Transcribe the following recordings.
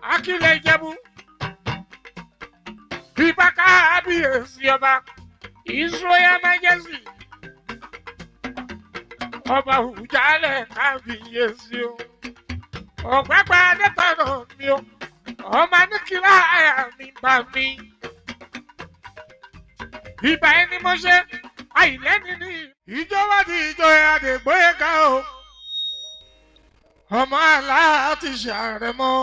Akílẹ̀ Ìjẹ̀bú. Ìbà kábíyèsí ọba, His Royal Majesty. Ọba Òjàlẹ̀ kábíyèsí o. Ọ̀gbágbá Adétọ̀nà mi o. Ọmọ Aníkìlá àyà mi bá mi. Ìbà ẹni mo ṣe, àìlẹ́ni ní. Ìjọba ti ìjọ Adégbóyèga o. Ọmọ àlá ti ṣàrẹ̀mọ́.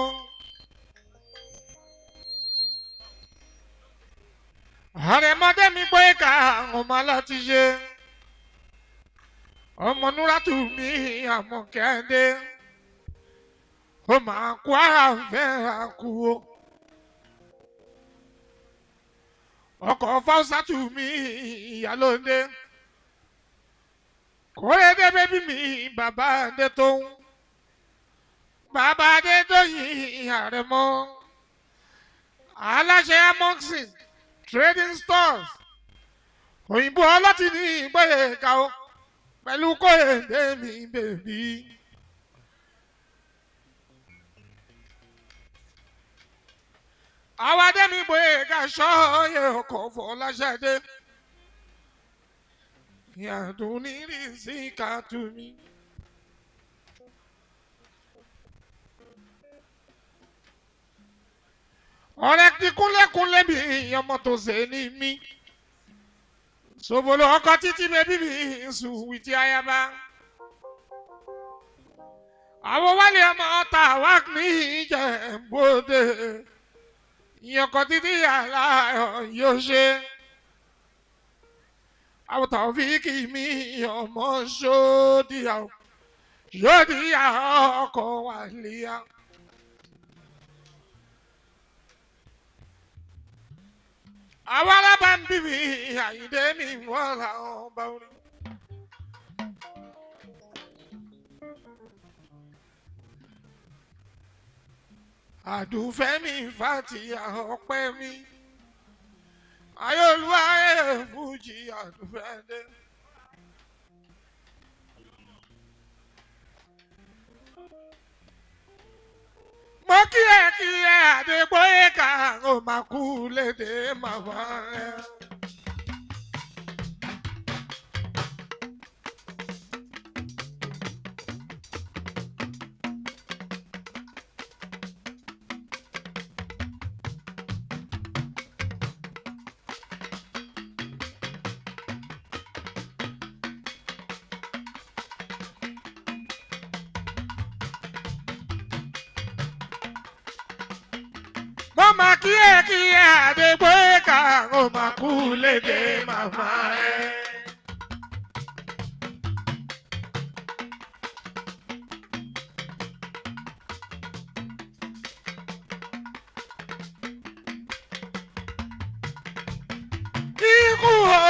Àrẹ̀mọdé mi Gbóyèga ọmọ àlá ti ṣe. Ọmọ Núrátù mi Àmọ̀kẹ́dé. Ó máa kó ara fẹ́ kú o. Ọkọ̀ Fáwùsátù mi ìyálóde. Kórèdé bébí mi bàbá Adé tó ń. Bàbá Adé tó yìn Àrẹ̀mọ. Aláṣẹ Amoxin Trading Stores. Òyìnbó ọlọ́tì ní Gbóyèga o. Pẹ̀lú Kórèdé mi bèbí. Àwọn Adémi Gbóyèga ṣọ́ọ̀yẹ̀ ọkọ̀ Fọláṣadé. Yàdùn ní rìsíkà tù mí. Ọ̀rẹ́ ti kúnlẹ̀kúnlẹ̀ mi ọmọ tó ṣe ní mí. Ṣòbòlò ọkọ títí bẹ́bí mi sùn wìtí ayaba. Àwọn wálé ọmọ ọ̀tá wá ní Ìjẹ̀bú-Òde. Ìyẹn ọkọ títí aláyọ̀ yóò ṣe. Àwọn Tàòfíìkì mi ọmọ ṣódìyà ṣódìyà ọkọ̀ wàlíyà. Àwọn alábàámbí mi Àyìndé mi wọ́n làwọn bá orin. Àdùfẹ́ mi Fàtíyà ọpẹ́ mi. Ayọ̀lúwa ẹ̀ Fújì àdùfẹ́ dé. Mo kí ẹ Adégbóyèga ó máa kú lédè màmá ẹ. Mo máa kí ẹ Adégbóyèga ó máa kú lédè màmá ẹ. Ikú o,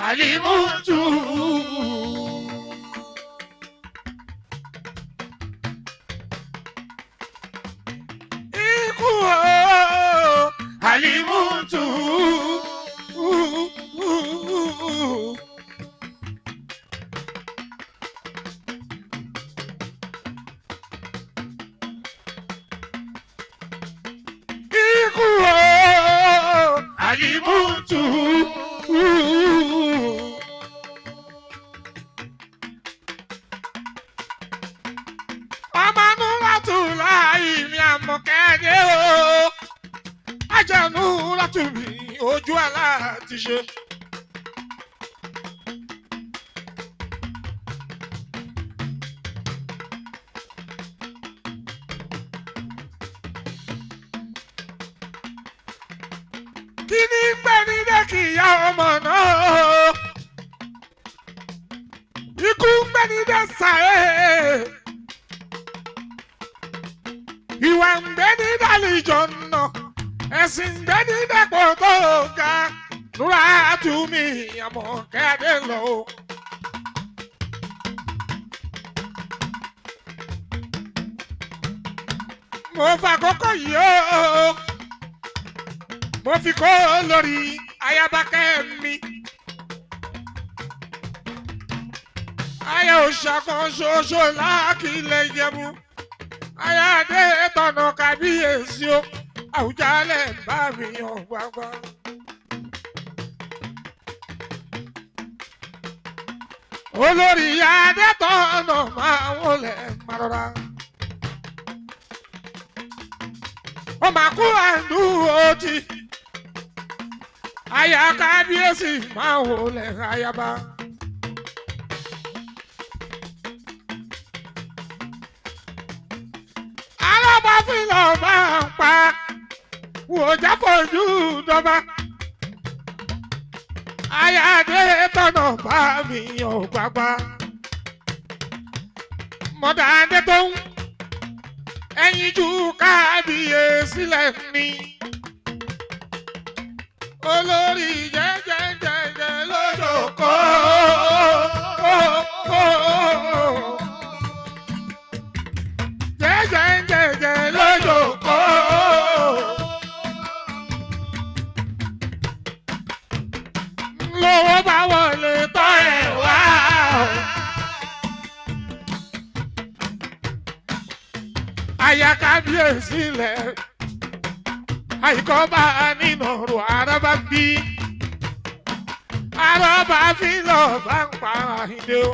àlìmútù. Ikú o, àlìmútù. Ikú o, àlìmútù. Ọmọ Núrátù láì mi Àmọ̀kẹ́dé o. Ajá Núrátù mi ojú àlá ti ṣe. Kí ni gbẹ̀ni dẹ́kì ìyá ọmọ náà? Ikú gbẹ̀ni dẹ́ sàré. Ìwà ń gbẹ́ni dálìjọ nà, ẹ̀sìn ń gbẹ́ni dẹ́pọ̀ tó ga. Núrátù mi Àmọ̀kẹ́dé lọ. Mo fa àkókò yìí o. Mo fi kó lórí ayabakẹ́ mi. Aya òòṣà kan ṣoṣo lákìlẹ̀ Ìjẹ̀bú. Ayáde tọ̀nà kábíyèsí o, Àwùjalẹ̀ bá mi yàn gbangba. Olórí Adétọ̀nà máa wọlé marora. Ó máa kú àdúró tí. Aya kábíyèsí máa wọlé ayaba. Alábàáfin lọ máa ń pa wò jáfojú dọ́ba. Aya Adétọ̀nà bá mi yàn gbagba. Mọ̀dà Adétọ̀hún ẹ̀yin ju kábíyèsí lẹ̀ ní. Olórí jẹ́jẹ́jẹ́jẹ́ lójókòó. Jẹ́jẹ́jẹ́jẹ́ lójókòó. Lówó bá wọlé tọ́ ẹ̀ wá. Aya kábíyèsí lẹ̀ àìkọ́ bá a nínú ọ̀rọ̀ araba bí araba fi lọ bá ń pa Àyìndé o.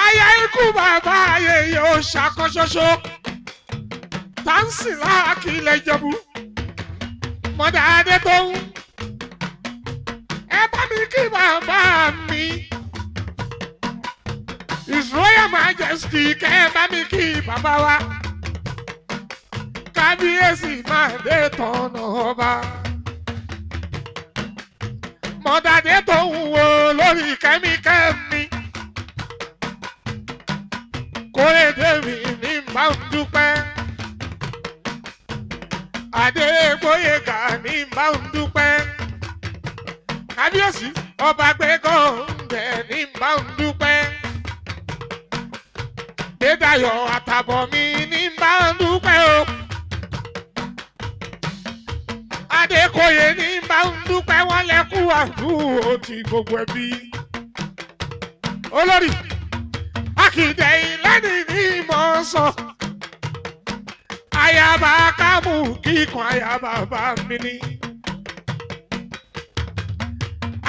Aya ikú bàbá ayẹyẹ ó ṣàkóṣoṣo táǹsì láàkì ilẹ̀ Ìjẹ̀bú mọ̀dà adé tó ń ẹ bá mi kí bàbá mi. His Royal Majesty kẹ́ ẹ bá mi kí bàbá wa. Kábíyèsí máa dé tọ̀nà ọba. Mọ̀dàdé tó ń wo lórí kẹ́míkẹ́mi. Kórèdé mi ní bá ń dúpẹ́. Adégbóyèga ní bá ń dúpẹ́. Kábíyèsí ọba gbẹ́gàn ń bẹ̀ ní bá ń dúpẹ́. Dédayọ̀ àtàbọ̀ mi ní bá ń dúpẹ́ o. Adékòye ní bá ń dúpẹ́ wọ́n lẹ́kú àdúró ti gbogbo ẹbí. Olórí Akíndé ìlẹ́ni ní mọ̀ ń sọ. Ayaba kámú kíkan ayaba bá mi ní.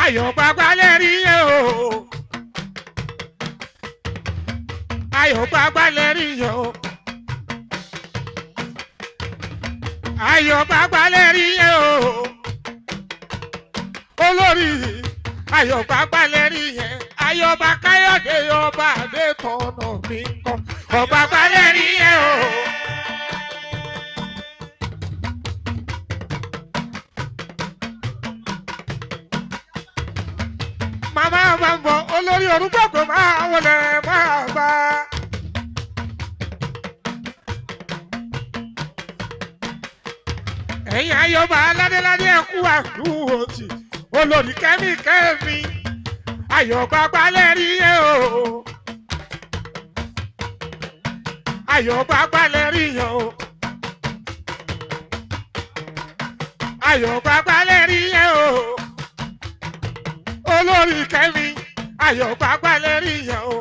Ayọ̀ gbagba lẹ́rí yẹn o. Ayọ̀ gbagba lẹ́rí yẹn o. Ayọ̀ gbagba lẹ́rí yẹn o. Olórí ayọ̀ gbagba lẹ́rí yẹn. Ayọ̀bá Káyọ̀dé ọba Adétọ̀nà mi ń kọ́. Ọba gbagba lẹ́rí yẹn o. Màmá bá ń bọ̀ olórí orúkọ̀kọ̀ máa wọlé máa bá. Ẹ̀yin ayọ̀bá aládéládé ẹ̀kú àdúró tì olórí kẹ́mi kẹ́mi ayọ̀bá gbalẹ̀ rí yẹ o. Ayọ̀bá gbalẹ̀ rí yẹ o. Ayọ̀bá gbalẹ̀ rí yẹ o. Olórí kẹ́mi ayọ̀bá gbalẹ̀ rí yẹ o.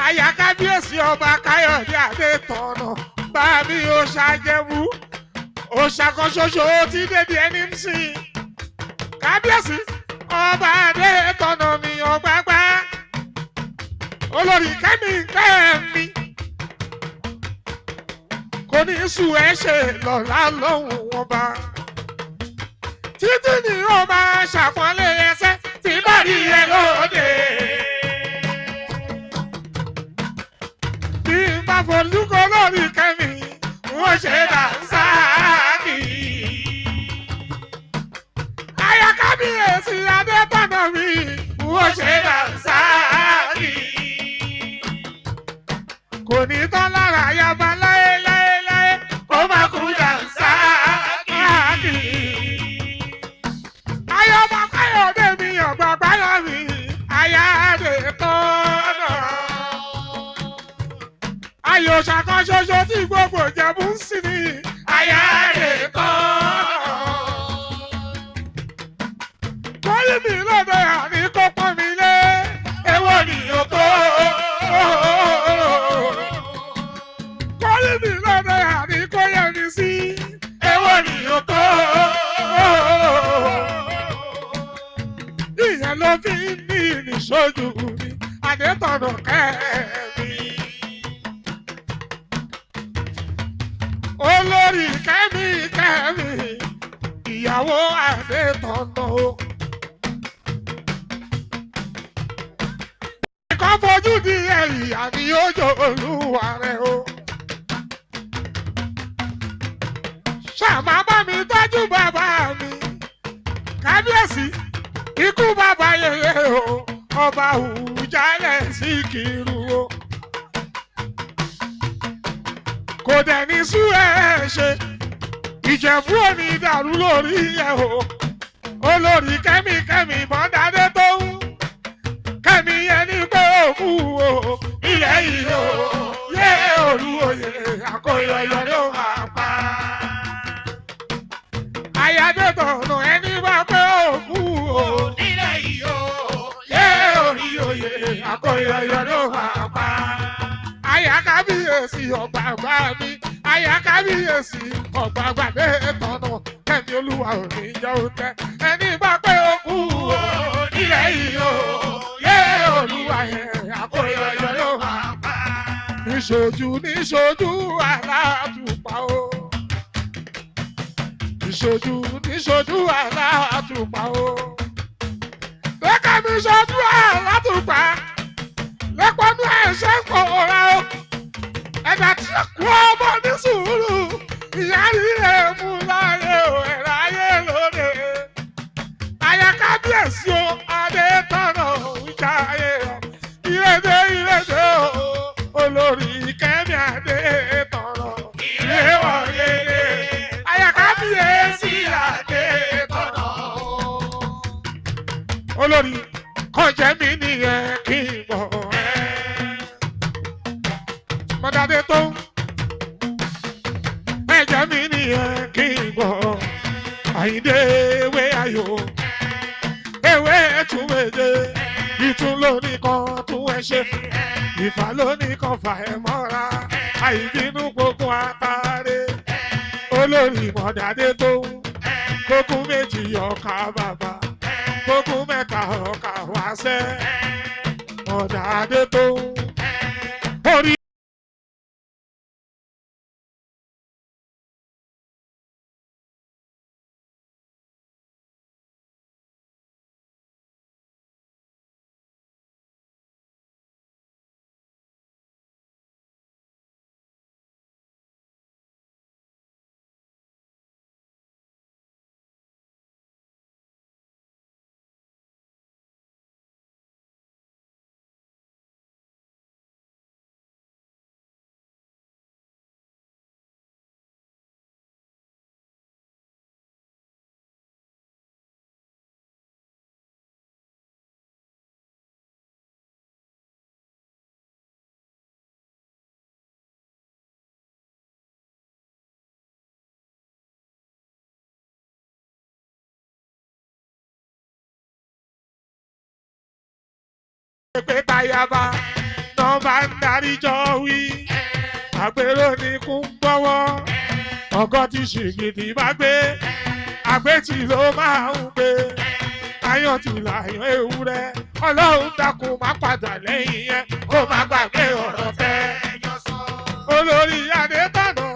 Àyà kábíyèsí ọba Káyọ̀dé Adétọ̀nà bá mi ò ṣàjẹ̀wú òòṣà kan ṣoṣo tí débi ẹni ń sìn. Kábíyèsí ọba Adétọ̀nà mi ọ̀gbágbá olórí kẹ́mi kẹ́mi kò ní sùn ẹ ṣe lọ́la lọ́hùn ọba títí ni ó máa ṣàpọ́nlé ẹsẹ̀ tí bá rí ẹ lóde. Bí n bá folúkọ lórí kẹ́mi, wọ́n ṣe dànsáàkì. Aya kábíyèsí Adétọ̀nà mi, wọ́n ṣe dànsáàkì. Kò ní tán lára ayaba láéláéláé, kó má kú dànsáàkì. Ayọ̀bá Káyọ̀dé mi, ọ̀gbà Báyọ̀ mi, aya Adétọ̀nà. Ayò ṣàkan ṣoṣo tí gbogbo Ìjẹ̀bú ń sìn ní aya Adétọ̀nà. Kọ́lí mi lọ́dọ̀ àní kó pọ́n mi lé, èwo ni ló fi ń ní ìṣojú mi Adétọ̀nà Kẹ́mi. Olórí Kẹ́mi Kẹ́mi ìyàwó Adétọ̀nà o. Ìkọ́ fojú di ẹ̀yà ni ó jọ olúwa rẹ̀ o. Ṣàmá bá mi tọ́jú bàbá mi. Kábíyèsí, ikú bàbá yèyé o, ọba Àwùjalẹ̀ Síkírù o. Kò dẹ̀ ní sú ẹ ṣe, Ìjẹ̀bú ò ní dàrú lórí ẹ o. Olórí Kẹ́mi Kẹ́mi mọ́dádé tó ń. Kẹ́mi yẹn ní pé òkú o, ilẹ̀ yìí o, yé olúwoyè àkóyọyọ ló máa pa. Ayádétọ̀nà ẹni bá pé òkú o. Nílẹ̀ yìí o, Yé orí oyè àkóyọyọ ló máa pa. Àyà kábíyèsí ọ̀gbàgbà mi, àyà kábíyèsí ọ̀gbàgbà Adétọ̀nà Kẹ́mi olúwa ò ní jẹ́ òtẹ́. Ẹni bá pé òkú o. Nílẹ̀ yìí o, yé olúwa yẹn àkóyọyọ ló máa pa. Níṣojú níṣojú alátùpà o. Níṣojú níṣojú alátùpà o. Lẹ́kà mi ṣojú alátùpà. Lẹ́pọ̀nú ẹ̀ṣẹ̀ kọ̀ọ̀ra o. Ẹ̀dá tí kú ọmọ ní sùúrù. Ìyá rírẹ̀ mú láyé o, ẹ̀rọ ayé lóde. Àyà kábíyèsí o, Adétọ̀nà ń ṣayé o. Ìrèdè ìrèdè o, olórí Kẹ́mi Adétọ̀nà. Ìrè wọlé dé. Àyà kábíyèsí Adétọ̀nà o. Olórí kọjá mi nìyẹn kí n mọ̀ ẹ́. Mọ̀dàdé tó ń ẹ̀jẹ̀ mi nìyẹn kí n gbọ́. Àyíndé ewé ayò ewé túwèdè ìtún lónìí kan tún ẹ ṣe ìfà lónìí kan fà ẹ mọ́ra àìbínú gbogbo àtàrẹ olórí mọ̀dàdé tó ń kókún méjì ọkà bàbà kókún mẹ́ta ọkà wáṣẹ́ mọ̀dàdé tó ń orí. Pé tayaba náà bá ń darí jọ wí. Àpérò ní kú ń bọ́wọ́. Ọgọ́ tí ṣìgìdì bá gbé. Àgbétì ló máa ń gbé. Ayọ̀ tí làyàn ewúrẹ́. Ọlọ́run dákun má padà lẹ́yìn yẹn. Kó má gbàgbé ọ̀rọ̀ tẹ́. Olórí Adétọ̀nà.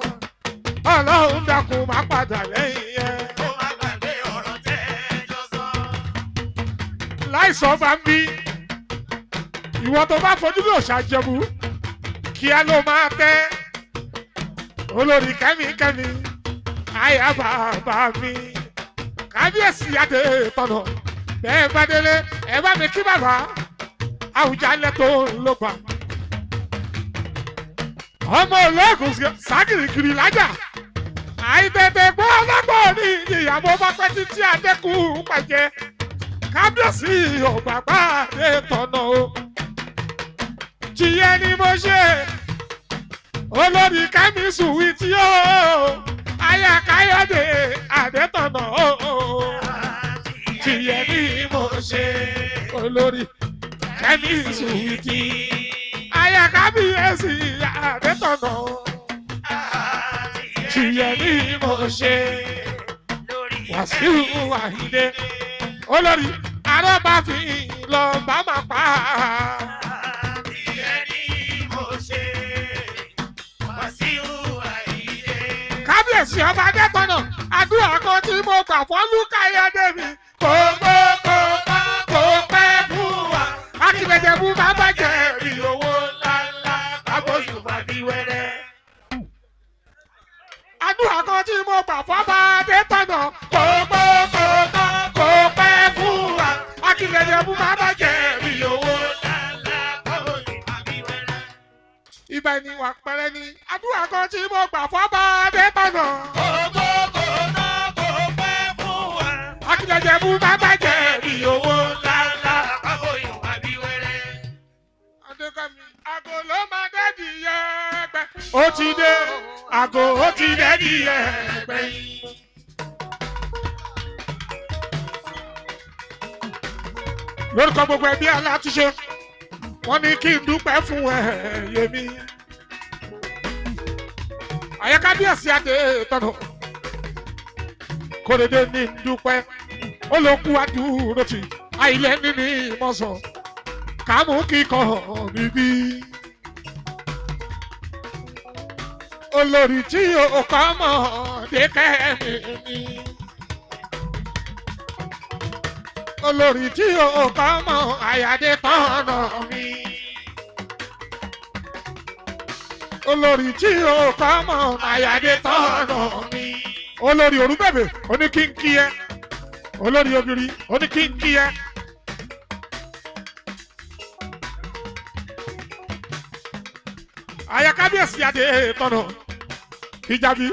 Ọlọ́run dákun má padà lẹ́yìn yẹn. Kó má gbàgbé ọ̀rọ̀ tẹ́ jọ sọ. Láìsọ bá ń bí ìwọ tó bá fojú bí òòṣà jẹ̀bú kíá ló máa tẹ́ olórí Kẹ́mi Kẹ́mi àyà bàbá mi kábíyèsí Adétọ̀nà bẹ́ẹ̀ bá délé ẹ bá mi kí bàbá Àwùjalẹ̀ tó ń lò pa ọmọ olóògùn ságìrìgìrì lájà àìtètè gbọ́ ọlọ́gbọ́n ní ìyàwó bá pẹ́ títí adẹ́kùn pàjẹ́ kábíyèsí ọ̀gbàgbà Adétọ̀nà o tìyẹ ni mo ṣe olórí Kẹ́mi Sùwìtì o aya Káyọ̀dé Adétọ̀nà o tìyẹ ni mo ṣe olórí Kẹ́mi Sùwìtì aya kábíyèsí Adétọ̀nà o tìyẹ ni mo ṣe Wàsíù Àyìndé olórí Àrọ́bà fi lọ bá máa pa. Tí ẹni mo ṣe, Wàsíù Àyìndé. Kábíyèsí ọba Adétọ̀nà, àdúrà kan tí mo gbà fọ́lúkàyọ̀dé mi. Kò gbó kò pọ́ kò pẹ́ fún wa. Akíbẹ̀jẹ̀bú máa bàjẹ́ rí owó Owó ńláńlá, kábòsùn bá bí wẹ́rẹ́. Àdúrà kan tí mo gbà fọ́ba Adétọ̀nà. Kò gbó kò pọ́ kò pẹ́ fún wa. Akíbẹ̀jẹ̀bú máa bàjẹ́ rí owó. Ńláńlá, kábòsùn bá bí wẹ́rẹ́. Ibà ni wà pẹ́rẹ́ ni. Àdúrà kan tí mo gbà fọ́ba Adétọ̀nà. Kòkó kò tán kò pẹ́ fún wa. Akíbẹ̀jẹ̀bú máa bàjẹ́ rí owó. Ńláńlá, kábòsùn bá bí wẹ́rẹ́. Adékànmí, àgò ló máa dẹ́dì yẹgbẹ́. Ó ti dé, àgò ó ti dẹ́dì yẹgbẹ́. Lórúkọ gbogbo ẹbí alátúnṣe, wọ́n ní kí n dúpẹ́ fún ẹ̀yẹ mi. Àyẹ̀kábíyèsí adé tọ̀nà. Kòrèdé ní n dúpẹ́, ó ló kú àdúró tì, àìlẹ́ nínú ìmọ̀sán kàmú kíkọ́ bíbí. Olórí tí o kọ́ mọ̀ dékẹ́ mi ni. Olórí tí o kọ́ mọ̀ àyàdé tọ̀nà mi. Olórí tí o kọ́ mọ̀ àyàdé tọ̀nà mi. Olórí orúbẹ̀bẹ̀ oníkíńkí ẹ. Olórí obìnrin oníkíńkí ẹ. Àyà kábíyèsí adé tọ̀nà ìjàbí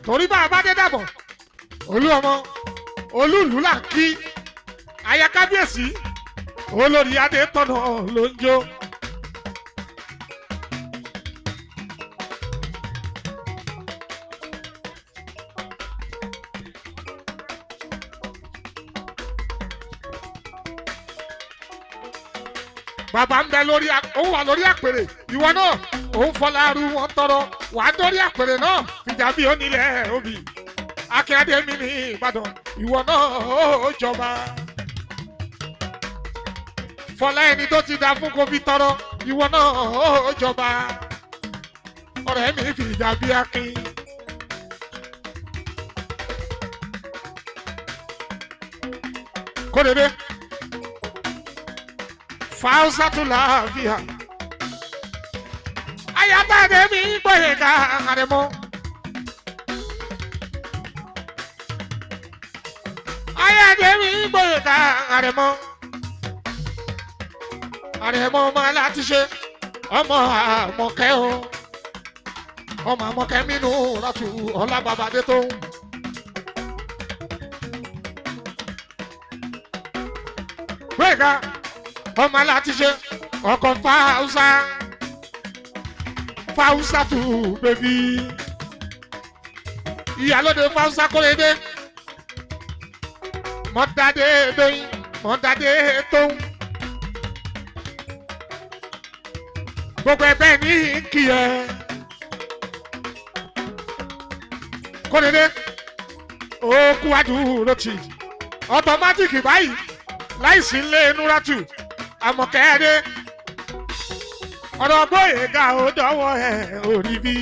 torí bá a bá dé dàbọ̀ olú ọmọ olúùlú là ń kí àyà kábíyèsí olórí adé tọ̀nà ló ń jó. Bàbá ń bẹ lórí òun wà lórí àpèrè, ìwọ náà òun fọláru wọn tọrọ wà á dórí àpèrè náà. Fìjàbí onílẹ̀ òbí akíndé mi ní Ìbàdàn, ìwọ náà ó jọba. Fọlá ẹni tó ti dá fún kó fi tọrọ, ìwọ náà ó jọba. Ọ̀rẹ́ mi fìjàbí akin. Kódébé fausa tó láàfíà ayabade mi gbẹ̀yẹ̀ká àrẹ̀mọ. Ayáde mi gbẹ̀yẹ̀ká àrẹ̀mọ. Àrẹ̀mọ ọmọ aláti ṣe ọmọ àmọ̀kẹ́ o, ọmọ àmọ̀kẹ́ mínú ràtú ọlá bàbá dé tó ń. Gbẹ̀yẹ̀ká ọmọ aláti ṣe ọkọ̀ fausa fausa tù bèbí ìyálóde fausa kórede mọ́tàdé dóyin mọ́tàdé tóun gbogbo ẹgbẹ́ ní kìyẹ kórede òkú àdúró tì ọtọmátìkì báyìí láìsí ilé nuratu àmọ̀kẹ́rẹ́ ọ̀rọ̀ Gbóyèga ò dọ́wọ́ ẹ̀ orí bí.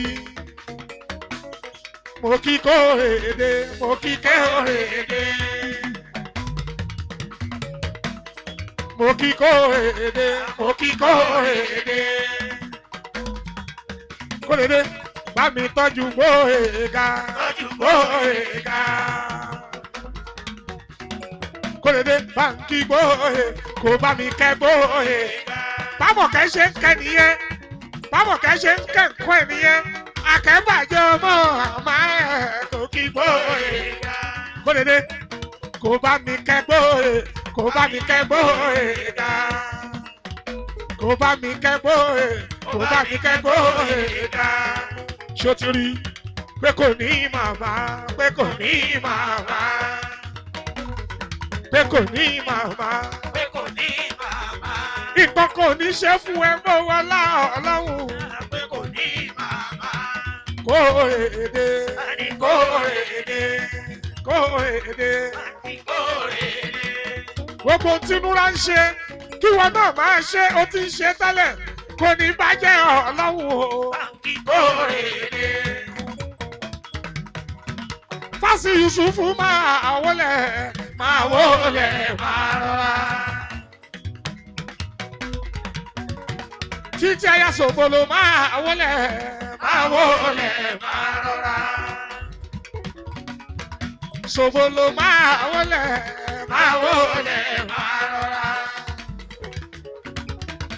Mo kí kórede, mo kí kórede. Mo kí kórede, mo kí kórede. Kórede bá mi tọ́jú Gbóyèga, Gbóyèga. Kórede bá ń kí Gbóyè, kó bá mi kẹ́ Gbóyè. Bámọ̀kẹ́ ṣe ń kẹ́ nìyẹn, bámọ̀kẹ́ ṣe ń kẹ́ ǹkọ́ ẹ̀ nìyẹn. Akẹ́bàjẹ́ ọmọ àmà ẹ̀ kò kí Gbóyè. Kórede kó bá mi kẹ́ Gbóyè, kó bá mi kẹ́ Gbóyèga. Kó bá mi kẹ́ Gbóyè, kó bá mi kẹ́ Gbóyèga. Ṣó ti rí pé kò ní màmá, pé kò ní màmá, pé kò ní màmá, Pé kò ní màmá. Nǹkan kò ní ṣe fún ẹ mọ́ wọn láọ̀lọ́hùn. Pé kò ní màmá. Kórede, Àní kórede, kórede. Kórede. Gbogbo tínúra ń ṣe kí wọn náà máa ṣe ó ti ń ṣe tẹ́lẹ̀ kò ní bàjẹ́ ọlọ́run o. Báńkì kórèdè. Fásì Yusufu máa wọlé máa wọlé máa rọra. Títí aya Sòbolo máa wọlé máa wọlé máa rọra. Sòbolo máa wọlé máa wọlé máa rọra.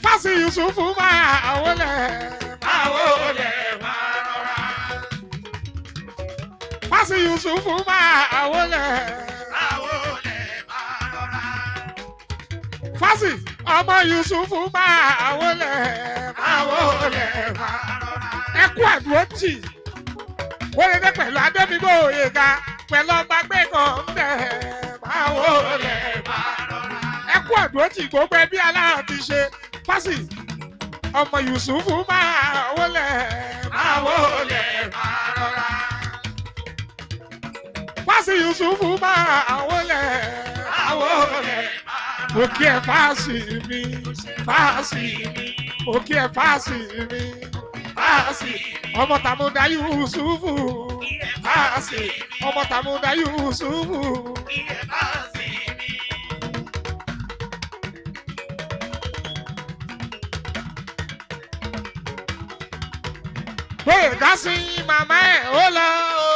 Fásì Yusufu máa wọlé máa wọlé máa rọra. Fásì Yusufu máa wọlé. Máa wọlé máa rọra. Fásì ọmọ Yusufu máa wọlé máa wọlé máa rọra. Ẹ kú àdúró tì wọ́n lè dé pẹ̀lú Adémígbò Oyèga pẹ̀lú ọba gbẹ̀gàn ń bẹ̀ máa wọlé Máa rọra. ẹ kú àdúró tì gbogbo ẹbí aláàtì ti ṣe. Fásì ọmọ Yusufu máa wọlé máa wọlé Máa rọra. Fásì Yusufu máa wọlé máa wọlé. Mo kí ẹ fásì mi, fásì mi, mo kí ẹ fásì mi, fásì ọmọ Tàmúdà Yusufu, fásì ọmọ Tàmúdà Yusufu. Bóyá ká sí màmá ẹ̀ ó lọ o.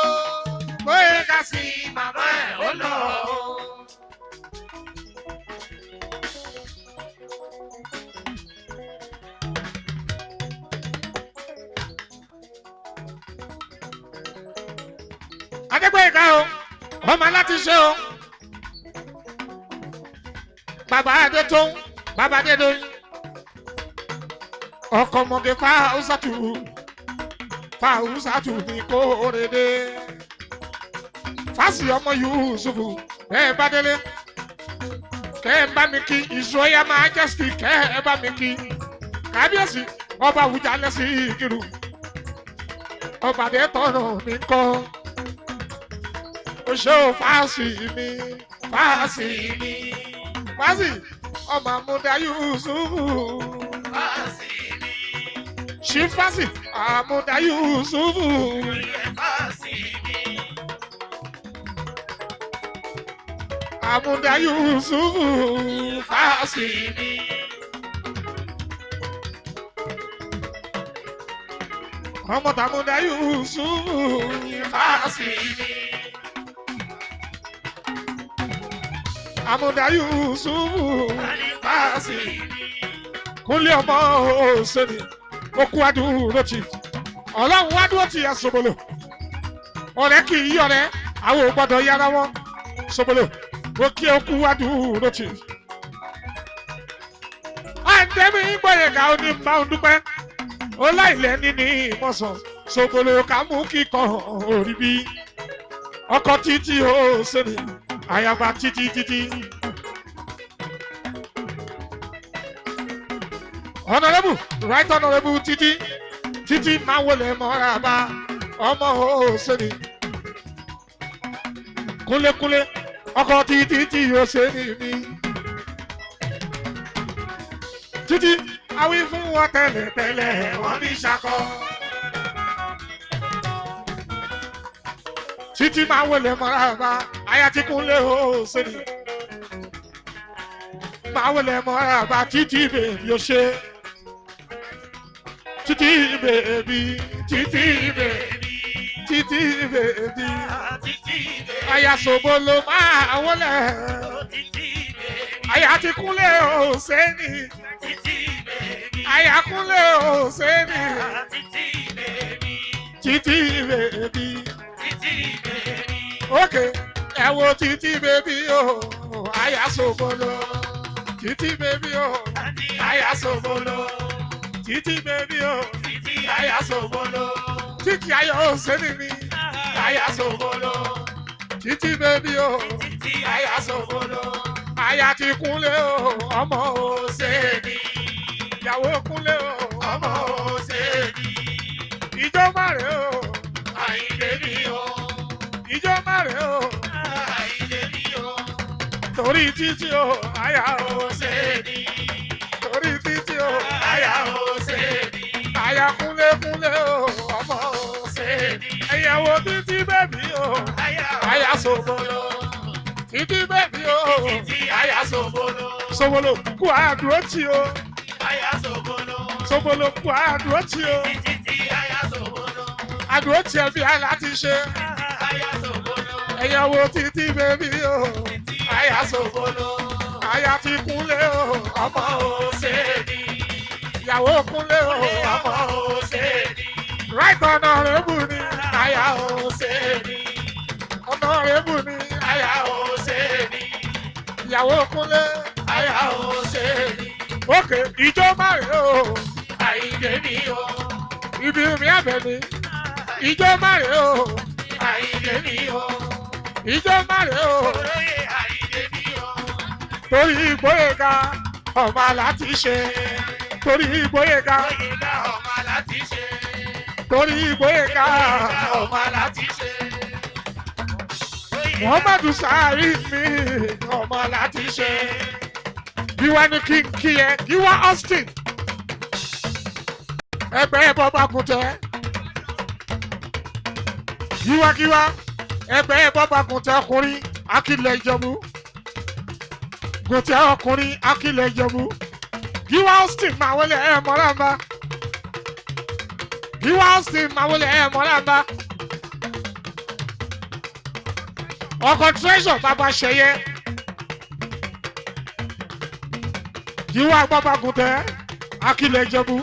Bóyá ká sí màmá ẹ̀ ó lọ o. Adégbóyèga o, ọmọ aláti ṣe o. Bàbá Adétóun, bàbá Adédọ́yìn. Ọkọ̀ ọmọge Fáwùsàtù, Fáwùsàtù ní kórede. Fásì ọmọ Yusufu, ẹ bá délé. Kẹ́ ẹ bá mi kí His Royal Majesty, kẹ́ ẹ bá mi kí. Kábíyèsí, ọba Àwùjalẹ̀ sí Ìkìrù. Ọba Adétọ̀nà mi kọ́. O ṣé o fásì mi, fásì mi, fásì ọmọ Àmúdá Yusufu. Ṣí fásì Àmúdá Yusufu. Àmúdá Yusufu fásì mi. Ọmọ Tàmúdá Yusufu fásì mi. Àmúdá Yusufu fásì mi. Kúnlé ọmọ òsèlè okú adúró tì ọlọ́run wá dúró tì ẹ̀ Sòbòlò. Ọ̀rẹ́ kì í yọ̀rẹ́, àwọn ò gbọ́dọ̀ yára wọn. Sòbòlò ó kí okú adúró tì. Àǹdẹ́mí Gbóyèga ó ní bá òun dúpẹ́. Ó láìlẹ́ níní ìmọ̀sán. Sòbòlò ká mú kíkọ́ orí bí. Ọkọ̀ títí ó sẹ́ni, àyàbá títí títí. Honorable, right honorable títí títí máa wọlé mọ́ra bá ọmọ òsèlè. Kúnlékúnlé ọkọ̀ títí tí yóò ṣe ní mi. Títí awí fún wọn tẹ́lẹ̀tẹ́lẹ̀ wọ́n ní ṣakọ. Títí máa wọlé mọ́ra bá aya tí kúnlé òsèlè. Máa wọlé mọ́ra bá títí bèbí ó ṣe. Títí bèbí, títí bèbí, títí bèbí. Aya Sòbòlò máa wọlé. Aya ti kúnlé òsèlè. Aya kúnlé òsèlè. Títí bèbí. Ok, ẹ wo títí bèbí o, aya Sòbòlò. Títí bèbí o, aya Sòbòlò. Títí bèbí o, aya Sòbòlò. Títí ayọ̀ òsèlè mi, aya Sòbòlò. Títí bèbí o, aya Sòbòlò. Aya ti kúnlé o, ọmọ òsèlè. Ìyàwó kúnlé o, ọmọ òsèlè. Ìjọ má rè o, ìjọ má rè o. Torí títí o, àyà o ṣe ní. Torí títí o, Àyà ó ṣe ní. Àyà kúnlékúnlé o, ọmọ o. Ṣe ní. Ẹ̀yàwó títí bẹ́bí o, Àyà àyà sobolo. Títí bẹ́bí o, Títí àyà sobolo. Sobolo kú àdúró tì o. Àyà sobolo. Sobolo kú àdúró tì o. Títí àyà sobolo. Àdúró tì ẹ bí aláti ṣe. Àyà sobolo. Ẹ̀yàwó títí bẹ́bí o, Títí àyà àyà sobolo. sobolo. Àyà ti kúnlé o, ọmọ o. Ó ṣe ní. Ìyàwó kúnlé o, ọmọ Ọmọ o. ó ṣe ní. Right honorable ni àyà o. Ó ṣe ní. Honorable ni àyà Àyà o. ó ṣe ní. Ìyàwó kúnlé Àyà ó ṣe ní. Òkè ìjọ márùn o. Àyìndé mi o. Ibi mi àbẹ̀ ni. Ìjọ márùn o. Àyìndé mi o. Ìjọ márùn o. Olóyè Àyìndé mi o. Torí Ìgbóyèga ọmọ aláti ṣe. Torí Ìgbóyèga. Oyèga ọmọ láti ṣe. Torí Ìgbóyèga Oyèga ọmọ láti ṣe. Muhammadu Sari mi ọmọ aláti ṣe. Gíwá ní kí n kí ẹ. Gíwá Austin. Ẹgbẹ́ bọ́bá kùtẹ́. Gíwágíwá ẹgbẹ́ bọ́bá kùtẹ́ ọkùnrin Akílẹ̀ Ìjẹ̀bú. Gùtẹ́ ọkùnrin Akílẹ̀ Ìjẹ̀bú. Gíwá Austin máa wọlé ẹ̀ mọ́ra ń bá. Gíwá Austin máa wọlé ẹ̀ mọ́ra ń bá. Ọkọ̀ treasure bàbá ṣẹyẹ. Gíwá bọ́bá kùtẹ́ Akílẹ̀ Ìjẹ̀bú.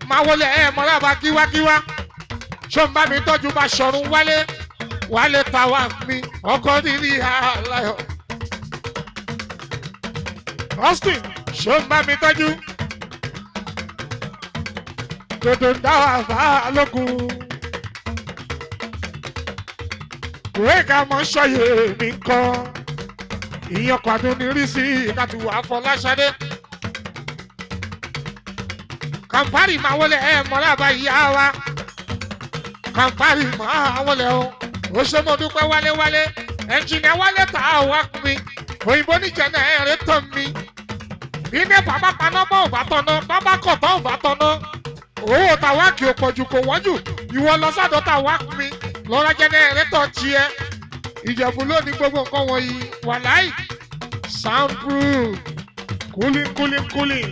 Máa wọlé ẹ̀ mọ́ra bá gíwágíwá. Ṣé ń bá mi tọ́jú bá ṣọ̀run wálé? Wálé tàwa mi, ọkọ níní aláyọ̀. Austin, ṣé ń bá mi tọ́jú? Dòdò ń dá wà bá lókun. Ìwé mọ̀ ń ṣọyè mi kọ́. Ìyẹn ọkọ̀ àdúní rí sí ìkàtúwò Afọláṣadé. Kàmpárì máa wọlé ẹ̀ mọ́ra bá ìyá wa. Kàmpárì máa wọlé o. Ó ṣe mo dúpẹ́ wálé-wálé. Ẹnjìnìá wálé tà á wá mi. Òyìnbó níjẹ̀ náà ẹ̀rẹ́ tán mi. Iná bàbá paná mọ́ ò bá tọ́ná, bàbá kọ̀ tán ò bá tọ́ná. Owó tàwáàkì ò pọ̀jù kò wọ́n jù. Ìwọ lọ sọ́dọ̀ tàwáàkì mi. Lọ́ra jẹnẹrétọ̀ tiẹ̀. Ìjẹ̀bú ló ní gbogbo nǹkan wọ̀nyí. Wàláì. Soundproof. Cooling cooling cooling.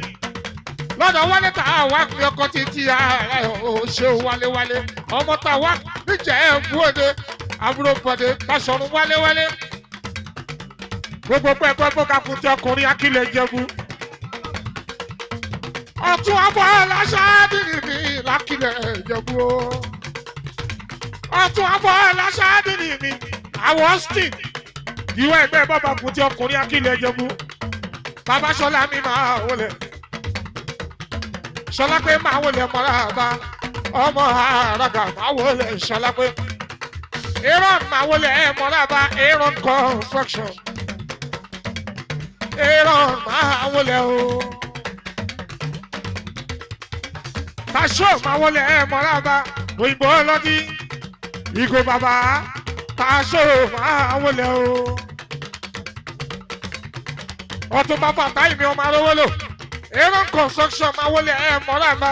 Lọ́dọ̀ wálé tàwáàkì mi ọkọ̀ títí ara ẹ̀ ò ṣe wálé-wálé. Ọmọ tàwáàkì níjẹ̀ ẹ̀ bú òde. Àbúrò bọ̀dé Báṣọ̀run wálé-wálé. Gbogbo pẹ́ẹ́pẹ́ bó kakùn tí ọkùnrin Akílẹ̀ Ìjẹ̀bú. Ọ̀tún abọ́ aláṣáádìrì mi l'Akílẹ̀ Ìjẹ̀bú o. Ọ̀tún abọ́ aláṣáádìrì mi àwọn Austin. Ìwọ ẹgbẹ́ bọ́bà kùn tí ọkùnrin Akílẹ̀ Ìjẹ̀bú. Bàbá Ṣọlá mi máa wọlé. Ṣọlá pé máa wọlé mọ́ra bá. Ọmọ àràgà máa wọlé Ṣọlá pé. Aaron máa wọlé ẹ̀ mọ́ra bá Aaron construction. Aaron máa wọlé o. Taṣọ máa wọlé ẹ̀ mọ́ra bá òyìnbó ọlọ́dí. Ìgò bàbá Taṣọ máa wọlé o. Ọtún bá fàtà ìmí ọmọ arówó lò. Aaron construction máa wọlé ẹ̀ mọ́ra bá.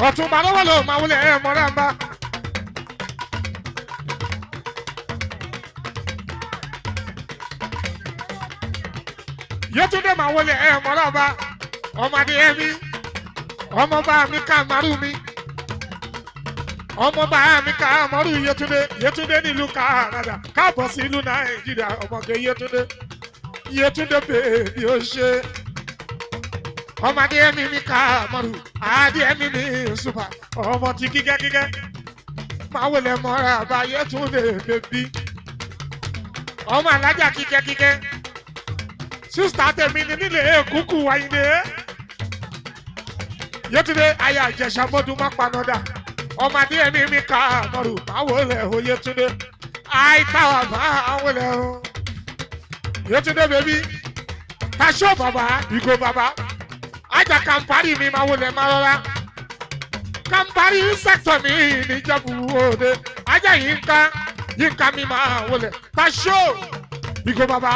Ọ̀tún bá lọ́wọ́ lò máa wọlé ẹ̀ mọ́ra bá. Yétúndé máa wọlé ẹ̀ mọ́ra bá. Ọmọdé ẹ̀mí ọmọ bá mi ká màrú mi. Ọmọ bá mi ká màrú Yétúndé. Yétúndé nílùú Kánádà káàbọ̀ sí ìlú Nàìjíríà ọmọge Yétúndé. Yétúndé bèbí ó ṣe. Ọmọdé ẹ̀mí mi ká màrú. Adé ẹ̀mí mi ṣùpà. Ọmọ ti kíkẹ́ kíkẹ́. Máa wọlé mọ́ra bá Yétúndé bèbí. Ọmọ alájà kíkẹ́ kíkẹ́. Sísítà tèmi ni nílé èkúkú wáyé. Yétúndé aya Ìjẹ̀ṣà mọ́dún má panọ́dà. Ọmọdé ẹ̀mí mi ká mọ́rù máa wọlé o Yétúndé. Àìtáwà máa wọlé o. Yétúndé bèbí. Taṣó bàbá ìgò bàbá ajá kàmpárì mi máa wọlé máa rọra. Kàmpárì sẹ́kítọ̀ mi níjẹ̀bú òde ajá yínká yínká mi máa wọlé. Taṣó ìgò bàbá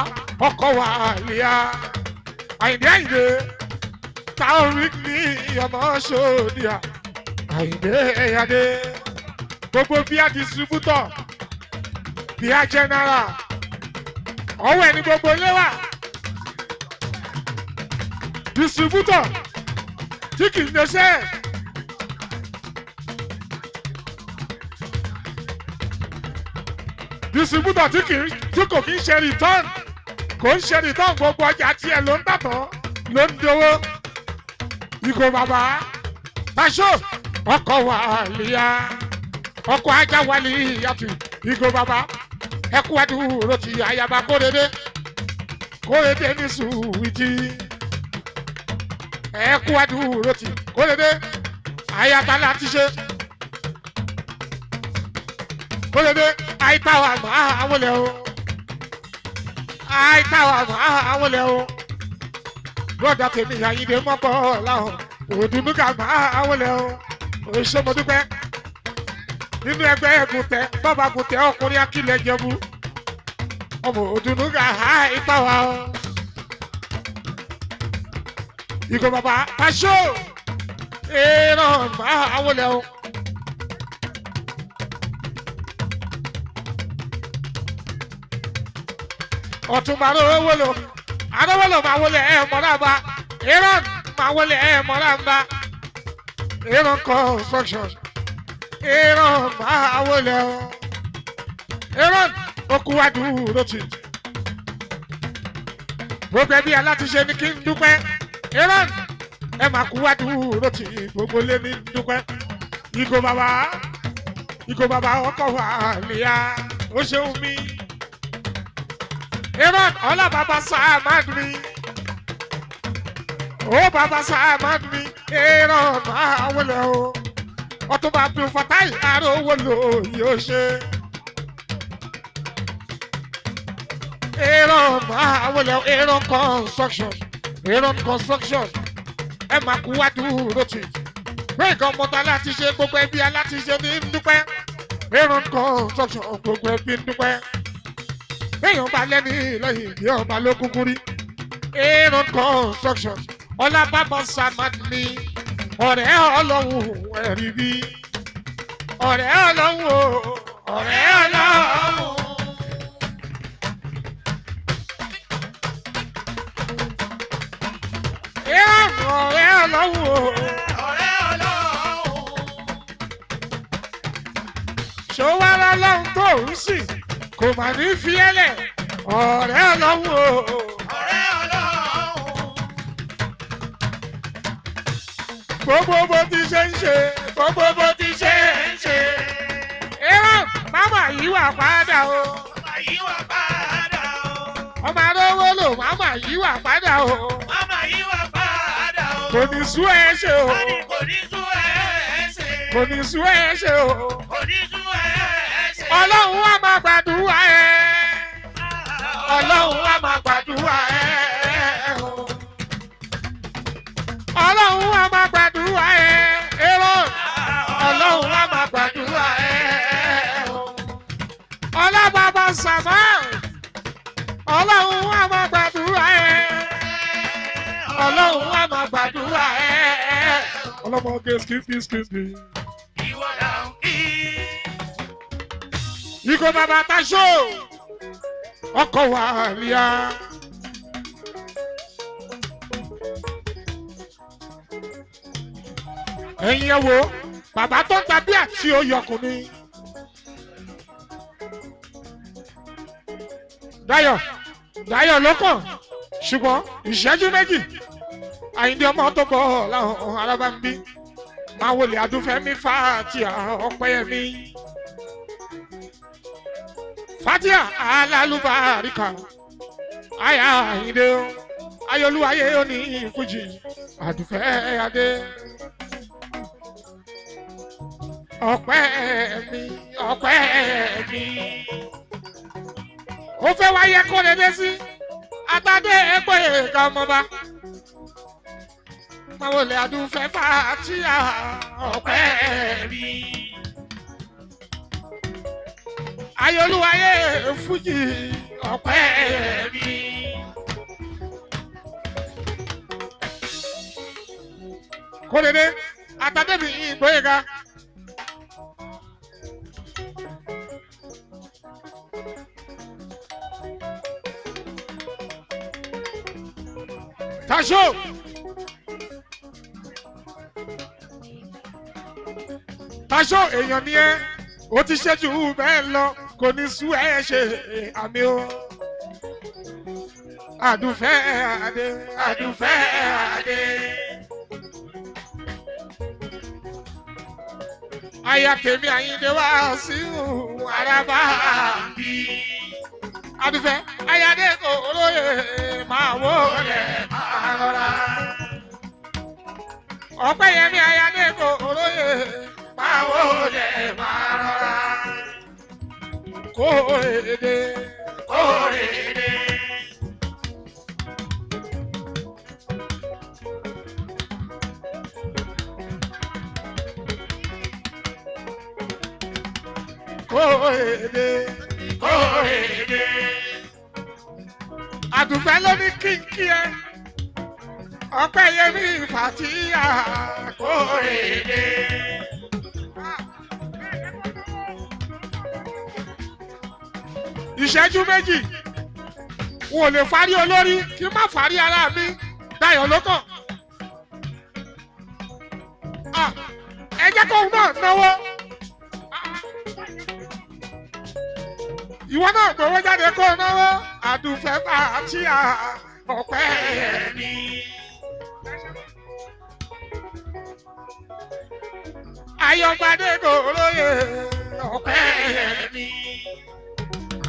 ọkọ̀ wà lẹ́yà. Àyìndé Àyìndé táwọn ní ọmọ ṣòdìyà Àyìndé Adé gbogbo bíi distributor bíi general ọwọ́ ẹni gbogbo ilé wà distributor tí kì í ṣe distributor tí kò kì í ṣe return kò ń ṣe return gbogbo ọjà tiẹ̀ ló ń tàtọ̀ ló ń dowó. Ìgò bàbá Taṣó ọkọ̀ wà líyà ọkọ̀ ajá wà líyà tù ìgò bàbá ẹkú àdúró ti àyàbá kórede kórede ní sùwìtì ẹkú àdúró ti kórede àyàbá láti ṣe kórede àìtàwà máa wọlé o àìtàwà máa wọlé o broda tèmi Àyìndé mọ́kọ́ làwọn òdùnúkà máa wọlé o òṣèmọdúpẹ́ nínú ẹgbẹ́ ẹ̀gùntẹ́ bàbá gùntẹ́ ọkùnrin akílẹ̀ jẹ̀bú ọmọ òdùnúkà ìtawà o. Ìgò bàbá Taṣó èrò máa wọlé o. Ọ̀túnba ló wọlé o. Adọ́wọ́lọ̀ máa wọlé ẹ̀ mọ́ra bá Aaron máa wọlé ẹ̀ mọ́ra bá Aaron construction Aaron máa wọlé o Aaron okuwadu ló ti gbogbo ẹbí alátiṣe ní kí n dúpẹ́ Aaron ẹ máa kúwadu ló ti gbogbo lé ní dúpẹ́ ìgò bàbá ọkọ̀ wà lẹ́yà ó ṣeun mi. Aaron ọlá bàbá Samad mi ó bàbá Samad mi Aaron máa wọlé o Ọ̀túnba Abdulfatai arówólò yóò ṣe. Aaron máa wọlé o Aaron construction Aaron construction ẹ máa kú wá dúró tì gbẹ̀ngàn ọmọọta láti ṣe gbogbo ẹbí aláti ṣe ní dúpẹ́ Aaron construction gbogbo ẹbí ń dúpẹ́. Èèyàn bá lẹ́ni lẹ́yìn ìdí ọba ló kúkú rí. Aaron construction ọlábàbà Samad mi ọ̀rẹ́ ọlọ́run ẹ̀rí bí. Ọ̀rẹ́ ọlọ́run o ọ̀rẹ́ ọlọ́run. Aaron ọ̀rẹ́ ọlọ́run o. Ọ̀rẹ́ ọlọ́run. Ṣòwárà lọ́hùn tó ń sìn kò mà ní fi ẹ́ lẹ̀ ọ̀rẹ́ ọlọ́run o. Ọ̀rẹ́ ọlọ́run. Gbogbo bó ti ṣe ń ṣe gbogbo bó ti ṣe ń ṣe. Aaron màmá yìí wà padà o. Màmá yìí wà padà o. Ọmọ arówó lò màmá yìí wà padà o. Màmá yìí wà padà o. Kò ní sú ẹ ṣe o. Wọ́n ní kò ní sú ẹ ṣe. Kò ní sú ẹ ṣe o. Kò ní sú ẹ ṣe. Ọlọ́run á máa gbàdúrà ẹ. Ọlọ́run á máa gbàdúrà ẹ. Ọlọ́run á máa gbàdúrà ẹ. Aaron Ọlọ́run á máa gbàdúrà ẹ. Ọlọ́bàbà Samad Ọlọ́run á máa gbàdúrà ẹ. Ọlọ́run á máa gbàdúrà ẹ. Ọlọ́mọge skip skip skip. Ìwọ là ń kí. Ìgò bàbá Taṣó ọkọ̀ wà líà. Ẹ̀yin ẹ wo bàbá tó ń ta bí àti oyọkùnrin. Dayọ̀ Dayọ̀ ló kàn ṣùgbọ́n ìṣẹ́jú méjì Àyìndé ọmọ tó bọ̀ láwọn arábá ń bí máa wọlé Adúfẹ́mi Fatia Ọpẹ́yẹmí. Fatia alálùbáríkà àyà Àyìndé ayọ̀lúwayé òní fújì Àdùfẹ́ Adé. Ọpẹ́ mi ọpẹ́ mi. Ó fẹ́ wáyé kó lè dé sí. Àtàdé ẹgbẹ́ ẹ̀ka ọmọba. Màwọlé Àdùfẹ́ Fàtíà ọ̀pẹ́ mi. Ayọ̀lúwayé Fújì ọ̀pẹ́ mi. Kórede Àtàdé mi Ìgbóyèga. Tasho. Tasho èèyàn ni ẹ́, ó ti ṣe jù bẹ́ẹ̀ lọ, kò ní sú ẹ ṣe àmì o. Àdùfẹ́ Adé, Àdùfẹ́ Adé. Aya tèmi Àyìndé wá sí Àràbà bí. Àdùfẹ́ ayáde kò olóye máa wó lẹ̀ máa rọra. Ọ̀pẹ́yẹmí ayáde kò olóye máa wó lẹ̀ máa rọra. Kórèdè kórèdè. Kórèdè kórèdè. Àdùfẹ́ ló ní kínkín ẹ. Ọpẹ́yẹmí Fàtíyà kórèdè. Ìṣẹ́jú méjì n ò lè fárí olórí kí n má fárí ara mi Dayọ̀ ló kàn. Ẹ jẹ́ kóun náà náwó. Ìwọ náà gbowó jáde kó náwó. Àdùfẹ́ Fàtíà ọ̀pẹ́ mi. Ayọ̀gbadé kò lóye ọ̀pẹ́ mi.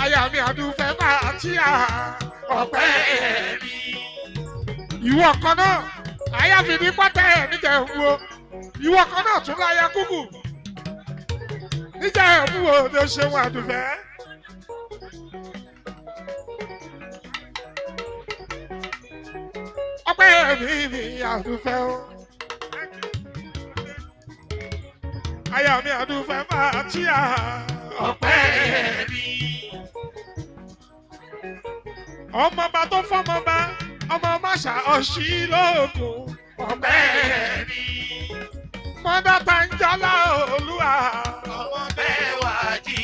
Aya mi Àdùfẹ́ Fàtíà ọ̀pẹ́ mi. Ìwọ kan náà, aya fi ní pátá ẹ̀ níjẹ̀bú o. Ìwọ kan náà tún láya kúkù. Níjẹ̀bú o ló ṣeun Àdùfẹ́. Ọpẹ́ mi ni Àdùfẹ́ o. Aya mi Àdùfẹ́ Fàtíà ọpẹ́ mi. Ọmọọba tó fọmọba, ọmọ máṣá ọ̀ṣì lóògùn ọpẹ́ mi. Mọ́dá Tanjọ́lá Olúwa Ọmọ Bẹ́wàjí.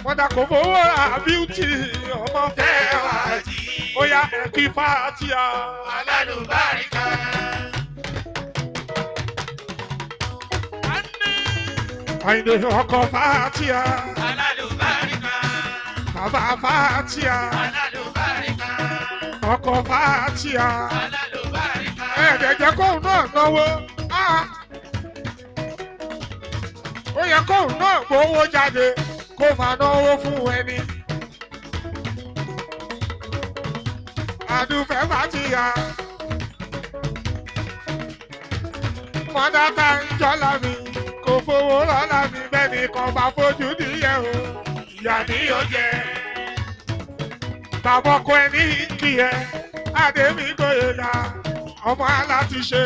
Mọ́dá kò fowó ra bíútì ọmọ Bẹ́wàjí. Ó yá ẹ̀kí Fàtíà. Alálùbáríkà. Àyìndé ọkọ̀ Fàtíà. Alálùbáríkà. Bàbá Fàtíà. Alálùbáríkà. Ọkọ̀ Fàtíà. Alálùbáríkà. Ẹ̀ẹ́dẹ̀jẹ̀ kóun náà náwó. Ó yẹ kóun náà gbowó jáde kó máa náwó fún ẹni. Àdùfẹ́ Fàtíà. Mọ́dá tá ń jọ́lá mi kò fowó rọ́lá mi bẹ́ẹ̀ ni kò bá fojú níyẹn o. Ìyá ni yóò jẹ. Bàbá ọkọ ẹni kì í ẹ, Adémi Gbóyèga, ọmọ alátiṣe.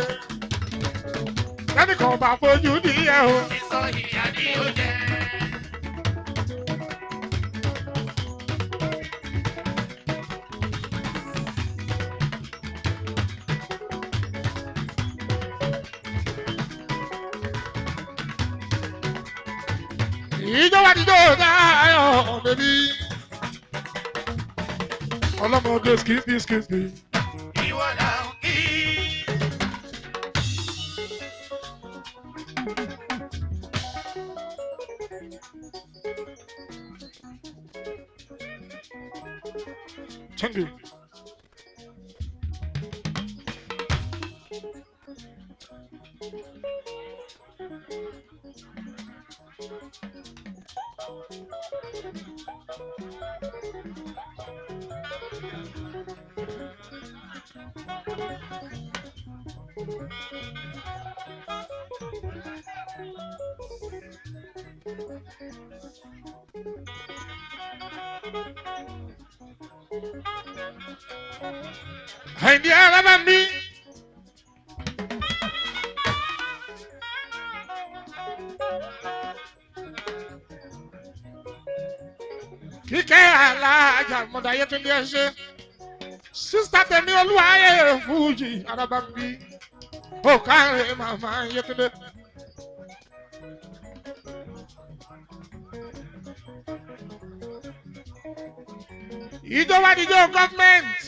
Lẹ́nì kan bá fojú níyẹn o. Sísọ ìyá ni yóò jẹ. Ìjọba ti dóò dáyọ̀ bèbí. Ọlọ́mọdé skìsì skìsì. Ìwọ là ń kí. Thank you. Àyìndé arábà mi. Kíkẹ́ alájà mọ̀dà Yétúndé ẹ ṣe. Sísá tèmi olúwaayé fújì arábà mi. Ó káre màmá Yétúndé. Ìjọba níjọ gọ́ọ̀mẹ̀ntì.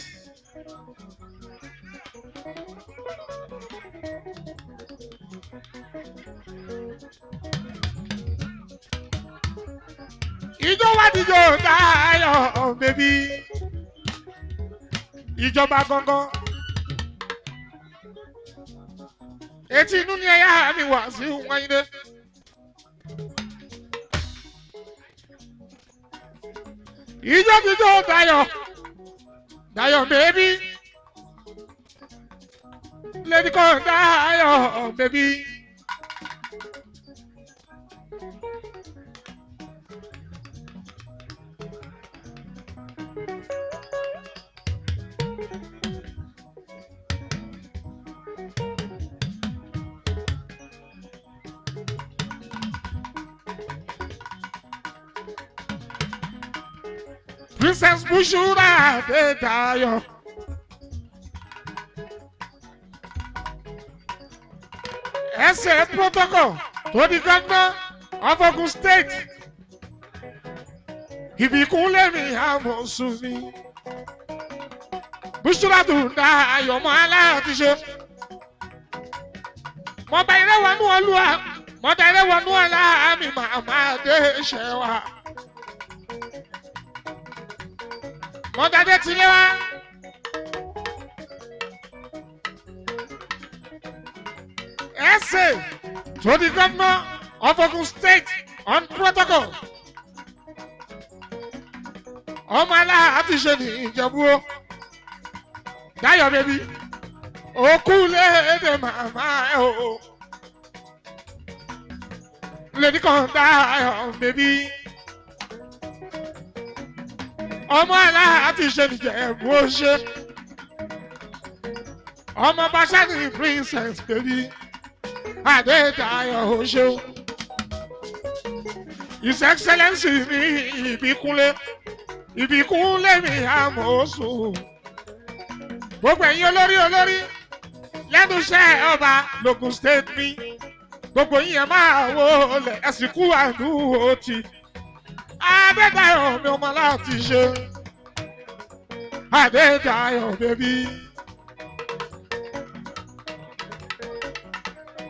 Ìjọ wá díjọ Dayọ̀ bèbí. Ìjọba gangan. Etí inú ni ẹ̀yà mi wà sí Wáyídé. Ìjọ díjọ Dayọ̀ Dayọ̀ bèbí. Lady kan Dayọ̀ bèbí. Princess Bushura Adédayọ̀. Ẹsẹ̀ protocol tó di gómìnà of Ogun State. Ìbíkúnlé mi àmọ̀sùn mi. Bushura Dayọ̀ mọ́ aláàtí ṣe. Mọ̀bà ìrẹ́wọ̀nú olúwa mọ̀dà ìrẹ́wọ̀nú ọlá mi màmá dé ṣẹ́ wa. Mọ̀dàdé ti lé wá. Essay to the governor of Ogun State on protocol. Ọmọ aláàtí ṣe ní Ìjẹ̀bú o. Dayọ̀ bèbí. Òkú léde màmá ẹ̀ o. Lèdí kan Dayọ̀ bèbí. Ọmọ aláàtí ṣe ní Ìjẹ̀bú ó ṣe. Ọmọ Bàṣá ní princess bèbí. Adédayọ̀ ó ṣeun. His Excellency ní Ìbíkúnlé. Ìbíkúnlé mi àmọ̀ọ́sùn. Gbogbo ẹ̀yin olórí olórí lẹ́nu iṣẹ́ ọba l'Ogun State mi. Gbogbo yín ẹ máa wo olè ẹ̀sìnkú àdúró ti. Adédayọ̀ mi ọmọ láti ṣe. Adédayọ̀ bèbí.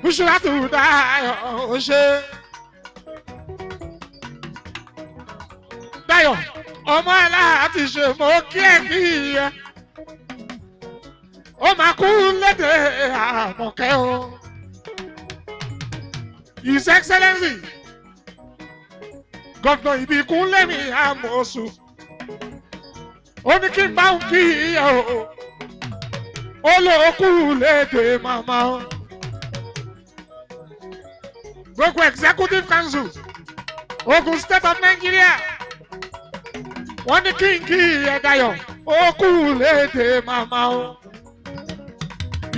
Bùsùlátù Dayọ̀ ó ṣe. Dayọ̀ ọmọ aláàtì ṣe mo kí ẹ kí ẹ. Ó máa kú lédè Àmọ̀kẹ́ o. His Excellency Gọ́vnà Ìbíkúnlé mi Àmọ̀sù. Ó ní kí n bá òun kí ẹ o. Ó lọ kú lédè màmá o. Gbogbo Executive Council Ogun State of Nigeria wọ́n ní kí n kí ẹ Dayọ̀ ó kú lédè màmá o.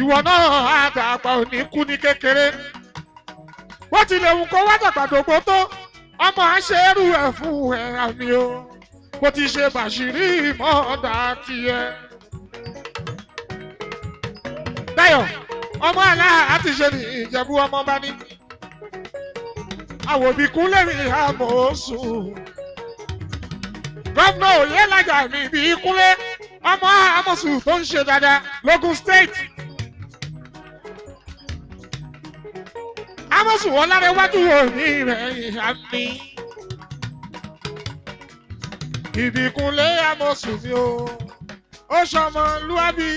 Ìwọ náà àdàgbà ò ní kú ní kékeré. Wọ́n ti lè wù kó wá dàgbà dògbò tó ọmọ àṣẹrù ẹ̀ fún ẹ̀ àmì o. Bó ti ṣe bàṣírí mọ́ọ̀dà tiẹ̀. Dayọ̀ ọmọ àlá àti ṣe ní Ìjẹ̀bú ọmọ bá ní. Àwòbíkúnlé mi àmọ̀ọ́sùn. Gómìnà Oyèlájà mi Ìbíkúnlé ọmọ Àmọ̀sùn tó ń ṣe dáadáa l'Ogun State. Àmọ̀sùn Ọlárẹ̀wájú òní rẹ̀ ìyá mi. Ìbíkúnlé Àmọ̀sùn mi o, ó ṣọmọ lúwàbí.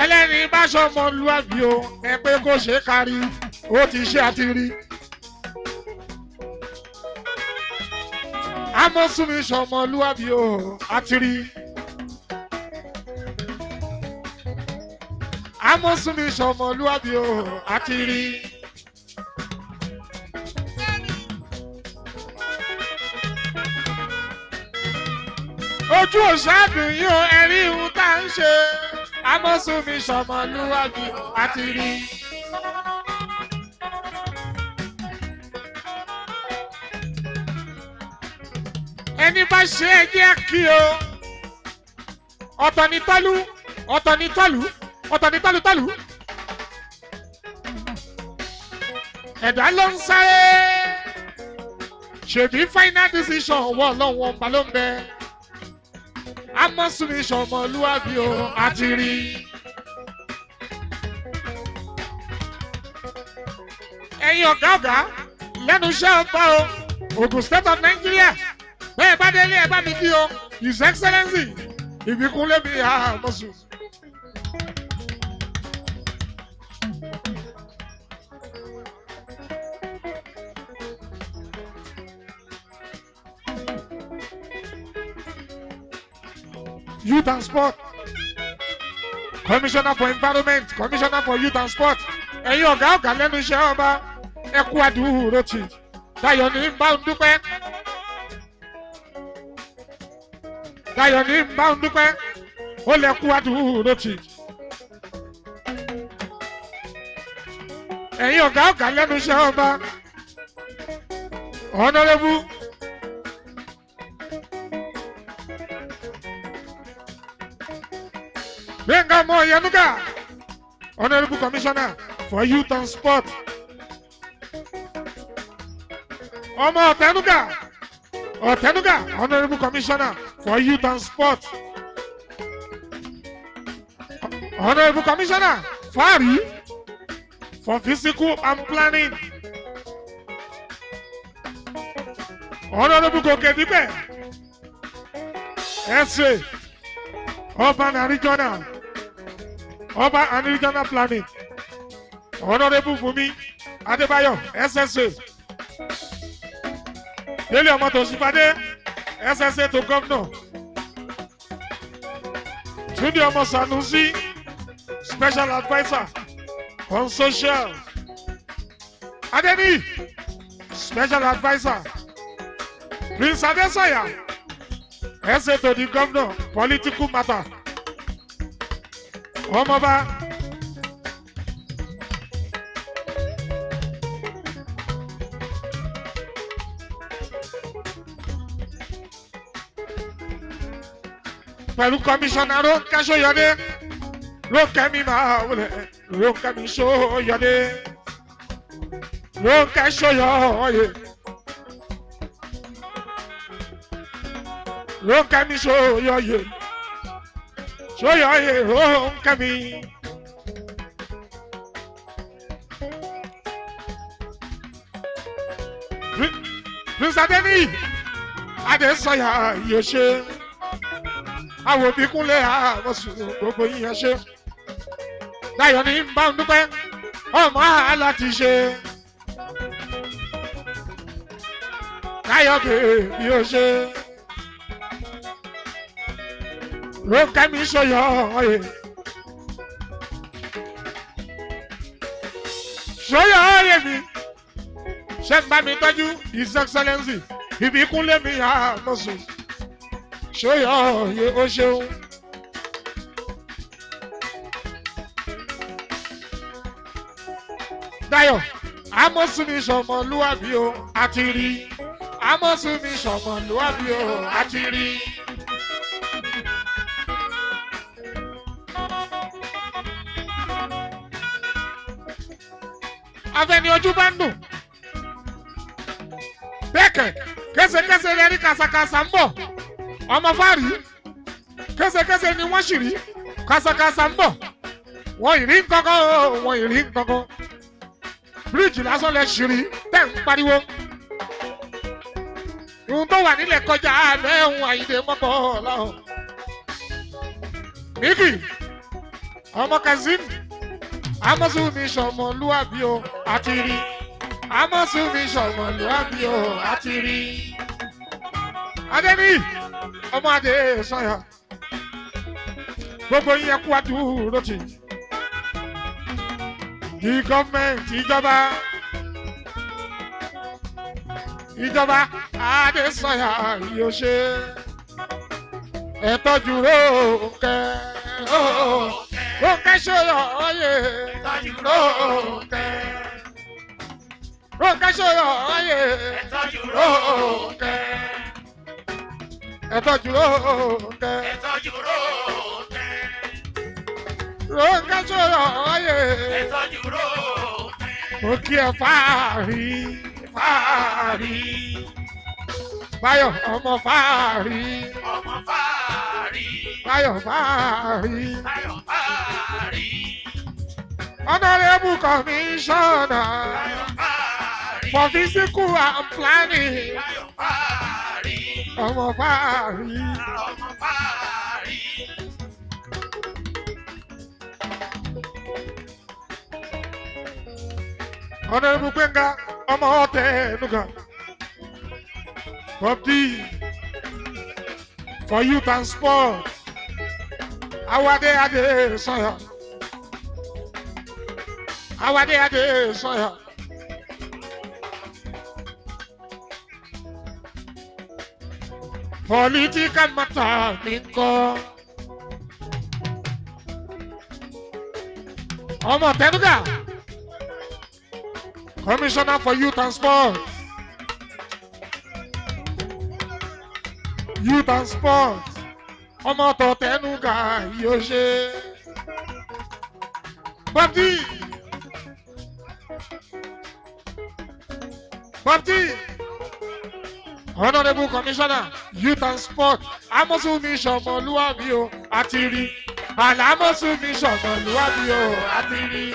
Ẹlẹ́ni bá ṣọmọ lúwàbí o, ẹ pé kó ṣe kárí, ó ti ṣe àti rí. Àmọ̀sùn mi ṣọmọ lúwàbí o, àti rí. Amọ̀sùnmi sọmọlúwàbí o àti rí. Ojú òṣàdùn yìí o ẹ̀rí ihun tá à ń ṣe. Amọ̀sùnmi sọmọlúwàbí o àti rí. Ẹni bá ṣe é jẹ́ kí o. Ọ̀tọ̀ ni tọ́lú, ọ̀tọ̀ ni tọ́lú, ọ̀tọ̀ ni tọ́lú tọ́lú. Ẹ̀dá ló ń sáré. Ṣèbí final decision wọ̀ lọ́wọ́ ọba ló ń bẹ. Amọ̀sùnmi sọmọlúwàbí o àti rí. Ẹ̀yin ọ̀gá ọ̀gá lẹ́nu iṣẹ́ ọba o, Ogun State of Nigeria bẹ́ẹ̀ bá délé ẹ bá mi kí o, His Excellency Ìbíkúnlé mi Àmọ̀sùn. Youth and Sport, Commissioner for Environment, Commissioner for Youth and Sport, ẹ̀yin ọ̀gá ọ̀gá lẹ́nu iṣẹ́ ọba, ẹ kú àdúró tì, Dayọ̀ ní bá ń dúpẹ́. Dayọ̀ ní bá ń dúpẹ́, ó lẹ kú àdúró tì. Ẹ̀yin ọ̀gá ọ̀gá lẹ́nu iṣẹ́ ọba, Honourable Gbẹ̀ngà ọmọ Yanuga, Honourable Commissioner for Youth and Sport. Ọmọ Ọ̀tẹ́nuga, Ọ̀tẹ́nuga, Honourable Commissioner for Youth and Sport. Honourable Commissioner Fari for Physical and Planning. Honourable Gòkè Dípẹ̀, SA, Urban and Regional, Urban and Regional Planning. Honourable Bùnmi Adébáyọ̀, SSA. Délé ọmọ Tòṣìfadé, SSA to Governor. Túndé ọmọ Sanusi, Special Adviser on Social. Adeniyi, Special Adviser. Prince Adesanya, SA to the Governor, Political Matter. Ọmọba pẹ̀lú kọmíṣánná Rónkẹ́ Ṣóyọdé, Rónkẹ́ mi máa wọlé, Rónkẹ́ mi Ṣóyọdé, Rónkẹ́ Ṣóyọyè, Rónkẹ́ mi Ṣóyọyè, Ṣóyọyè Rónkẹ́ mi. Prince Adeniyi Adesanya yóò ṣe àwọn òbí kúnlẹ̀ àmọ̀sùn gbogbo yín yẹn ṣe. Dayọ̀ ní bá ń dúpẹ́ ọmọ àlá ti ṣe. Dayọ̀ bèbí ó ṣe. Rónkẹ́ mi ṣòyọ̀ ọ̀yẹ̀. Ṣòyọ̀ ọ̀yẹ̀ mi. Ṣé ń bá mi tọ́jú His Excellency Ìbíkúnlé mi àmọ̀sùn ṣóyọ òye ó ṣeun. Dayọ̀ Amọ̀sùnmi sọmọlúwàbí o àti rí. Amọ̀sùnmi sọmọlúwàbí o àti rí. Afẹ́ni ojú bá ń dùn. Bẹ́ẹ̀ kẹ̀ késekése lẹ́rí kàsàkàsà ń bọ̀ ọmọ fáàrí késekése ni wọ́n sì rí kàsàkàsà ń bọ̀ wọ́n ì rí nkankan o wọ́n ì rí nkankan bíríìjì lásán lẹ sì rí tẹ̀ ń pariwo ohun tó wà nílẹ̀ kọjá lẹ́hùn àyíndé mọ́kọ́ ọ̀làhùn Níkì ọmọ Kazeem Amọ̀sùnmi sọmọlúwàbí o àti rí Amọ̀sùnmi sọmọlúwàbí o àti rí Adéníyì ọmọ adé sọyà gbogbo yín ẹ kú àdúró tì The government ìjọba ìjọba Adésanya yóò ṣe ẹ tọ́jú Rónkẹ́ Rónkẹ́ ṣòyọ̀ ọ̀yẹ́ Rónkẹ́ Rónkẹ́ ṣòyọ̀ ọ̀yẹ́ Rónkẹ́ ẹ tọ́jú Rónkẹ́ Rónkẹ́ ṣòyọ̀ ọ̀yẹ́ mo kí ẹ fàárí fàárí Báyọ̀ ọmọ fàárí Ọmọ fàárí. Báyọ̀ fàárí Báyọ̀ fàárí. Honorable Commissioner Báyọ̀ fàárí. for Physical and Planning Báyọ̀ fàárí. ọmọ fàárí. Ọmọ fàárí. Honorable Gbenga ọmọ Ọ̀tẹ̀nuga Bob D for youth and sport Awade Adesanya Awade Adesanya. Political matter mi ńkọ́. Ọmọ Ọ̀tẹ̀nuga. Commissioner for Youth and Sport. Youth and Sport. Ọmọ Ọ̀tẹ̀nuga yóò ṣe. Bọ́bí. Bọ́bí. Honourable Commissioner Youth and Sport. Amosu mi ṣọmọlúwàbí o, àti rí. Àlámọ́sù mi ṣọmọlúwàbí o, àti rí.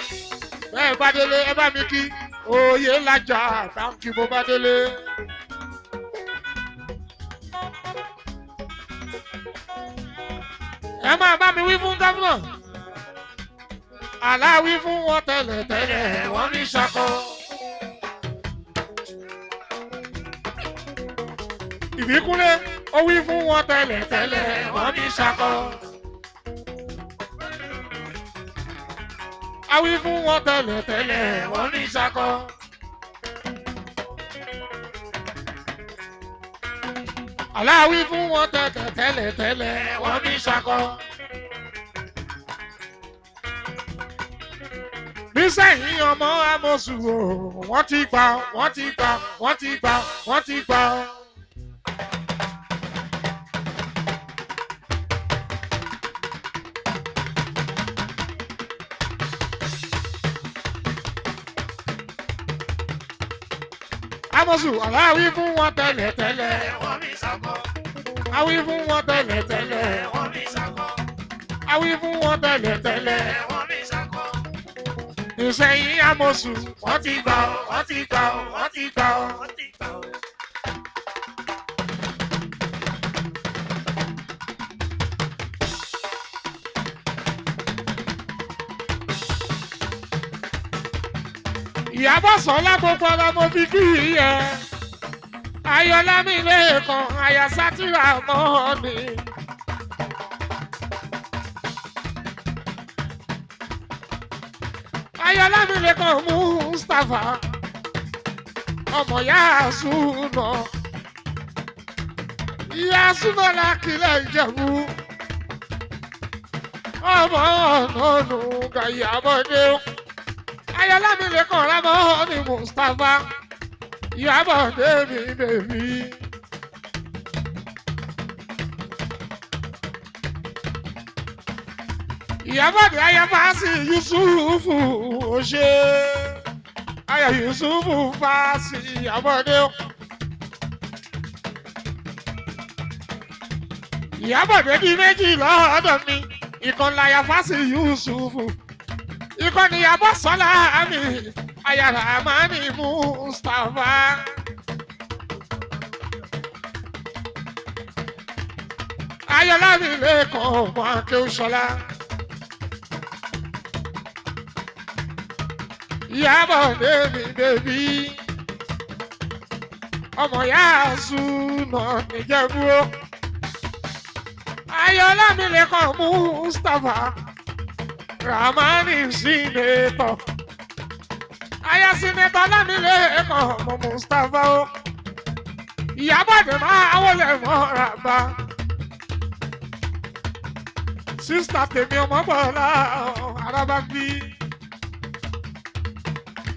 Bẹ́ẹ̀ bá délé, ẹ bá mi kí oyè lajà báńkì bó bá délé. Ẹ máa bá mi wí fún gómìnà. Àlá wí fún wọn tẹ́lẹ̀ tẹ́lẹ̀ wọ́n ní ṣakọ. Ìbíkúnlé ó wí fún wọn tẹ́lẹ̀ tẹ́lẹ̀ wọ́n ní ṣakọ. A wí fún wọn tẹ́lẹ̀ tẹ́lẹ̀ wọ́n ní ṣakọ. Àlá wí fún wọn tẹ́lẹ̀ tẹ́lẹ̀ tẹ́lẹ̀ wọ́n ní ṣakọ. Nísẹ̀yìn ọmọ Amosu o, wọ́n ti gbà, wọ́n ti gbà, wọ́n ti gbà, wọ́n ti gbà. Amosu, àlá wí fún wọn tẹ́lẹ̀ tẹ́lẹ̀. Wọ́n mi ṣakọ. A wí fún wọn tẹ́lẹ̀ tẹ́lẹ̀. Wọ́n mi ṣakọ. A wí fún wọn tẹ́lẹ̀ tẹ́lẹ̀. Wọ́n mi ṣakọ. Ìsẹ̀yìn Amosu, wọ́n ti gbà, wọ́n ti gbà, wọ́n ti gbà. Wọ́n ti gbà ó. Ìyábọ̀ Sọlá gbogbo ọ̀la mo fi kí ẹ. Ayọ̀lá mi lẹ́ẹ̀kan, àyà sátìrà mọ́ mi. Ayọ̀lá mi lẹ́ẹ̀kan Mustapha, ọmọ Yasuna. Yasuna lákìlẹ̀ Ìjẹ̀bú. Ọmọ ọ̀nà gàyàmọ́dé. Ayọ̀lá mi lẹ́kọ̀ọ́ rámọ́ ní Mustapha. Ìyábọ̀dé mi bèbí. Ìyábọ̀dé ayáfáàsì Yusufu òṣè. Ayọ̀ Yusufu fáàsì Ìyábọ̀dé. Ìyábọ̀dé bíi méjì lọ́dọ̀ mi. Ìkan láyà fáàsì Yusufu. Ìkan ni Ìyábọ̀ Sọ́lá mi. Ayára Amani Mustapha. Ayọ̀lá mi lẹ́kọ̀ọ́ ọmọ Akéwùsọ́lá. Ìyábọ̀ mi bèbí. Ọmọ Yasuna Níjẹ̀bú. Ayọ̀lá mi lẹ́kọ̀ọ́ Mustapha. Ramani Sinetọ̀. Aya sinetọ Lámilékan ọmọ Mustapha o. Ìyábọ̀dé máa wọlé mọ́ra bá. Sísítà tèmi ọmọ bọ̀lá araba ń bí.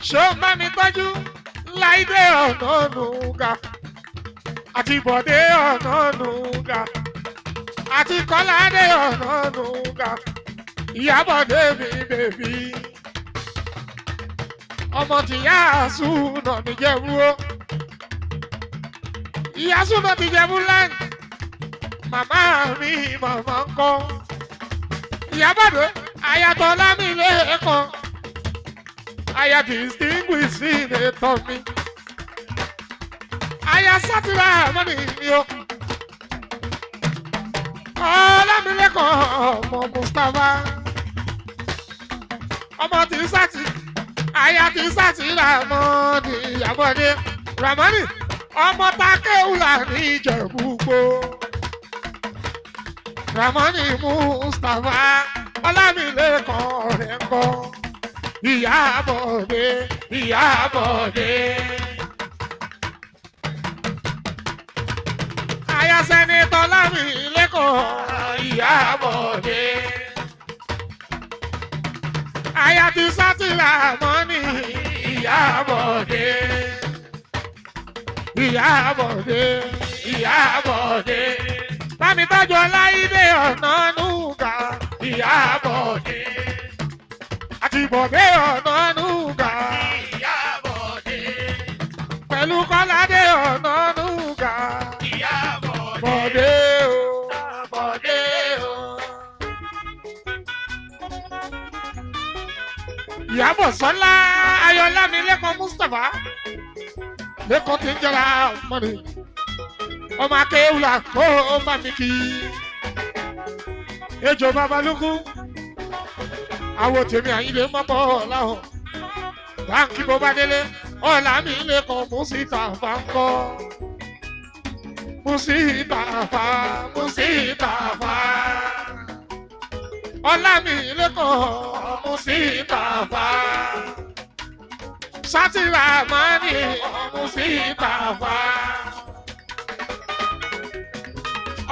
Ṣé o má mi tọ́jú Láìdé Ọ̀nànúgà àti Bọ̀dé Ọ̀nànúgà àti Kọ́ládé Ọ̀nànúgà Ìyábọ̀dé mi bèbí. Ọmọ tìyá àsúnà níjẹ̀bú o. Ìyá súnà tìjẹ̀bú land. Màmá mi màmá ń kọ́. Ìyábọ̀dé ayatọ̀ Lámilékan. Aya distinguished senator mi. Aya sátìrà mọ́nì mi o. Ọlámilékan ọmọ Mustapha. Ọmọ tí sátì. Aya tí sátìrà mọ́nì Ìyábọ̀dé. Ramani ọmọ takéwùlà ní Ìjẹ̀bú-Igbó. Ramani Mustapha Ọlámilékan ọ̀rẹ́ ń kọ́. Ìyábọ̀dé Ìyábọ̀dé. Aya sẹ́nitọ́ Lámilékan Ìyábọ̀dé. Aya ti sátìrà mọ́nì Ìyábọ̀dé. Ìyábọ̀dé Ìyábọ̀dé. Bámi tọ́jú Ọláìdé Ọ̀nànúgà Ìyábọ̀dé. Àti Bọ̀dé Ọ̀nànúgà Ìyábọ̀dé. pẹ̀lú Kọ́ládé Ọ̀nànúgà Ìyábọ̀dé. Bọ̀dé o Bọ̀dé o. Ìyábọ̀ Sọ́lá Ayọ̀lámi Lẹ́kan Mustapha Lẹ́kan tí ń jẹra mọ́ni ọmọ akéwùlà kó o bá mi kí ejò babalúkú àwọ̀ tèmi àyìnlé mọ́bọ̀ láhùn báńkì bó bá délé ọ̀là mi lẹ́kan Mustapha ń kọ́ Mustapha Mustapha ọ̀là mi lẹ́kan Mustapha sátìrà mọ́ni Mustapha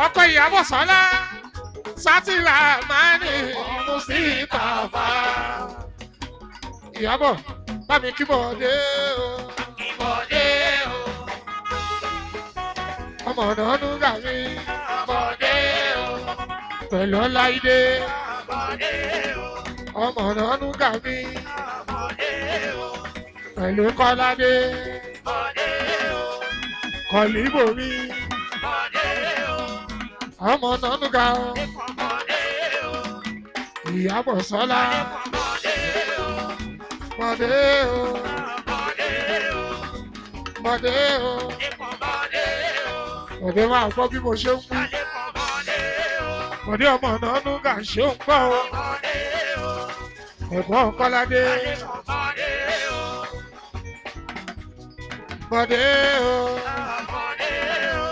ọkọ ìyàbọ̀ sọ́lá sátìrà mọ́ni Mustapha ìyàbọ̀ bá mi kí Bọ̀dé o Bọ̀dé o. ọmọ ọ̀nà ọdún mi Bọ̀dé o. pẹ̀lú ọláìdé Bọ̀dé o. ọmọ ọ̀nà ọdún mi Bọ̀dé o. pẹ̀lú kọ́ládé Bọ̀dé o. kọ̀líbò mi Bọ̀dé o. ọmọ ọ̀nà ọdún Bọ̀dé o. ìyàbọ̀ sọ́lá Bọ̀dé o. Bọ̀dé o Bọ̀dé o. Bọ̀dé o Bọ̀dé o. Bọ̀dé máa gbọ́ bí mo ṣe ń wí Bọ̀dé o. Bọ̀dé ọmọ ọ̀nà ọdún gà ṣe ń gbọ́ o Bọ̀dé o. ẹ̀gbọ́n kọ́ládé Bọ̀dé o. Bọ̀dé o. Bọ̀dé o.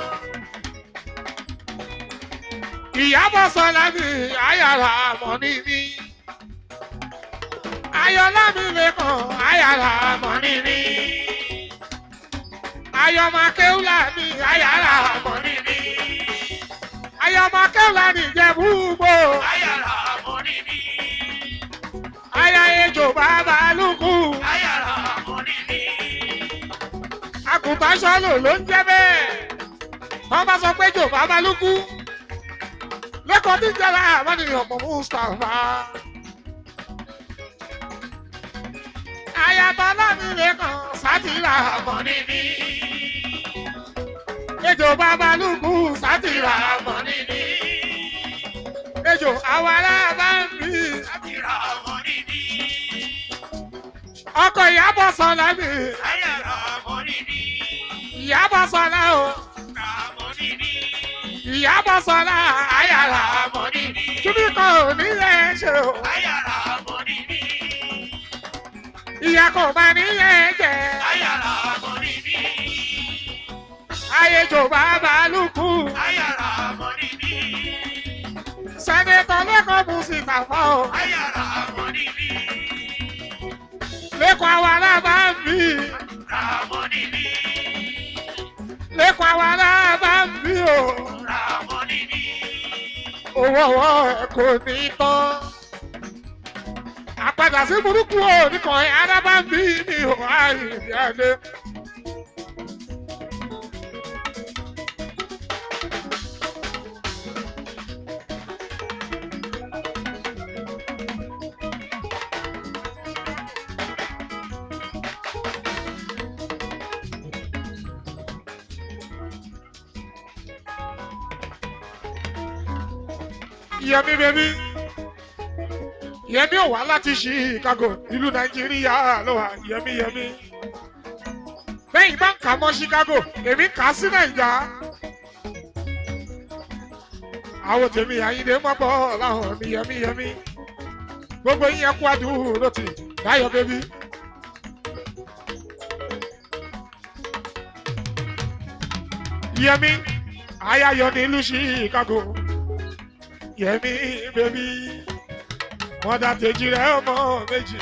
Ìyábọ̀ sọlá mi ayára mọ̀ ní mi. Ayọ̀lá mi lẹ́kàn ayára mọ̀ ní mi. Ayọ̀mọ̀kéwùlà mi ayára mọ̀ ní mi. Ayọ̀mọ̀kéwùlà ní Ìjẹ̀bú Igbó. Ayára mọ̀ ní mi. Aya ejò bàbá lùkù. Ayára mọ̀ ní mi. Àgùntàn sọ́lò ló ń jẹ́ bẹ́ẹ̀. Wọ́n bá sọ pé ejò bàbá lùkù. Lẹ́kọ̀ọ́ tí ń jẹ́ra àwọn ènìyàn mọ̀ Mustapha. Ayatollah Lámilékan sátìrà mọ̀ ní mi. Ejò bàbá lùkù sátìrà mọ̀ ní mi. Ejò àwa aláàbá ń bí. Sátìrà mọ̀ ní mi. Ọkọ̀ Ìyábọ̀ Sọlá mi. Ayára mọ̀ ní mi. Ìyábọ̀ Sọlá o. Mọ̀ ní mi. Ìyábọ̀ Sọlá ayàrá Mọ̀ ní mi. Kíní kan ò ní yẹ ṣe o. Ayára mọ̀ ní mi. Ìyá kò máa ní yẹ jẹ. Ayára mọ̀ ní mi. Ayéjò bàbá lùkù. Ayára mọ̀ ní mi. Sẹ́nitọ̀ lẹ́kọ̀ọ́ Mustapha o. Ayára mọ̀ ní mi. Lẹ́kọ̀ọ́ àwọn aláàbá mi. Ramoni mi. Lẹ́kọ̀ọ́ àwọn aláàbá mi o. Ramoni mi. Owó ọwọ́ ẹ̀ kò ní tán. Àpadà sí burúkú o nìkan arábá mi mi ò àìrí ẹni. Yẹmi bẹbí Yẹmi ò wá láti Chicago, ìlú Nàìjíríà ló wà. Yẹmi Yẹmi bẹ́ẹ̀ bá ń kà mọ́ Chicago, èmi ń kà á sí Nàìjà. Àwọn tèmi Àyìndé mọ́pọ̀ láwọn ní Yẹmi Yẹmi, gbogbo yín ẹ kú àdúró tì Dáyọ̀ bẹ́bí. Yẹmi ayayọ ní ìlú Chicago. Yẹmi bẹbí mọdà tèjì rẹ ọmọ méjì.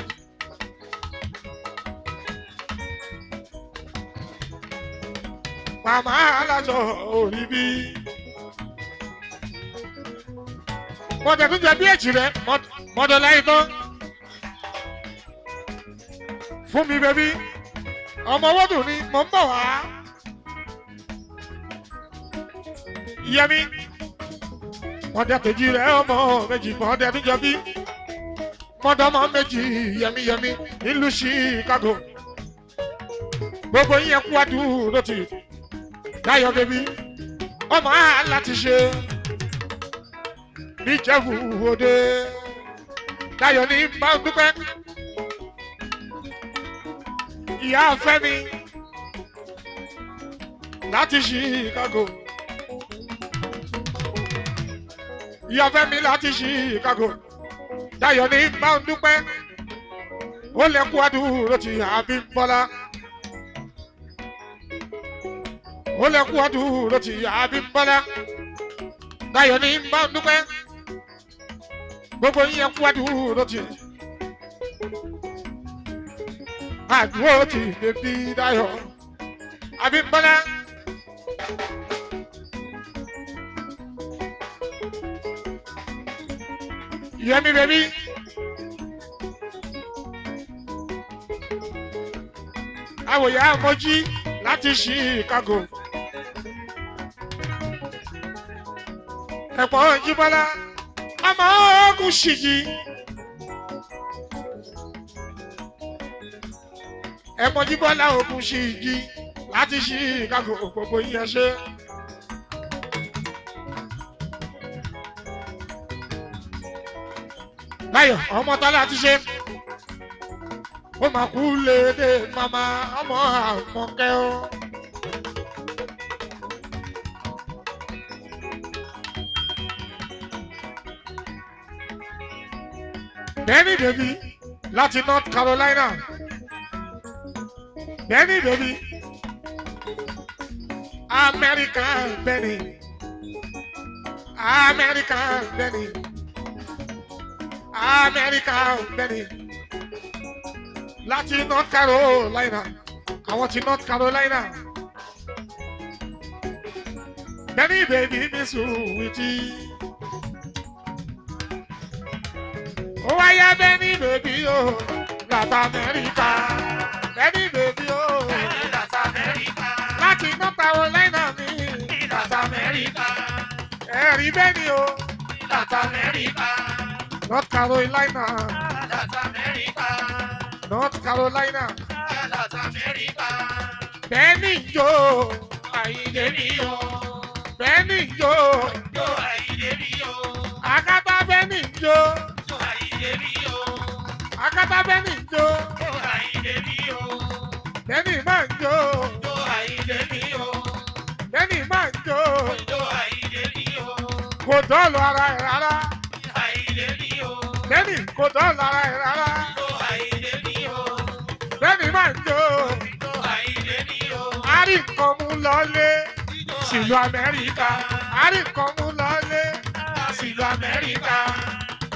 Màmá alájọ orí bí. Mọdà tó jẹ bí èjì rẹ mọdà láyé tán. Fún mi bẹbí ọmọ wọ́dùn ni mò ń bọ̀ wá. Yẹmi mọ̀dà kejì rẹ̀ ọmọ méjì, mọ̀dà tó jọ bí mọ̀dà ọmọ méjì. Yẹmi Yẹmi nílùú Chicago, gbogbo yín ẹ kú àdúró tì Dáyọ̀ bẹ́bí ọmọ á láti ṣe níjẹ̀bú òde. Dáyọ̀ ní bá ń dúpẹ́ ìyá Fẹ́mi láti Chicago. Ìyá Fẹ́mi láti Chicago, Dayọ̀ ní bá ń dúpẹ́, ó lè kú àdúró ti Abímbọ́lá, ó lè kú àdúró ti Abímbọ́lá. Dayọ̀ ní bá ń dúpẹ́, gbogbo yín ẹ kú àdúró ti àdúró ti bèbí Dayọ̀ Abímbọ́lá. Yẹmi bẹbí. Àwòyá Mojí láti Chicago. Ẹ̀pọ̀ Jíbọ́lá ọmọ ogun ṣìjì. Ẹ̀pọ̀ Jíbọ́lá ogun ṣìjì láti Chicago, gbogbo yín ẹ ṣé. Láyọ̀ ọmọ tọ́lá ti ṣe. Ó máa kú lédè màmá ọmọ àmọ̀kẹ́ o. Benny baby láti North Carolina. Benny baby American Benny, American Benny, American Benny láti North Carolina, àwọn ti North Carolina. Benny baby mi sùwìtì. Ó wáyé Benny baby o láti Amẹ́ríkà. Benny baby o Láti Amẹ́ríkà. láti North Carolina mi. Láti Amẹ́ríkà. Ẹ̀rí Benny o Láti Amẹ́ríkà. North Carolina. Láti Amẹ́ríkà. North Carolina. Láti Amẹ́ríkà. Benny yo Àyìndé mi o. Benny yo Jó Àyìndé mi o. Akátá Benny yo Jó Àyìndé mi o. Akátá Benny yo Jó Àyìndé mi o. Benny máa ń jó. Jó Àyìndé mi o. Benny máa ń jó. Jó Àyìndé mi o. Kò dọ́ọ̀lù ara ẹ̀ rárá. Àyìndé mi o. Benny kò dọ́ọ̀lù ara ẹ̀ rárá. Jó Àyìndé mi o. Benny máa ń jó. Jó Àyìndé mi o. Àrí nǹkan mú lọ́lé sílùú Amẹ́ríkà. Àrí nǹkan mú lọ́lé Sílùú Amẹ́ríkà.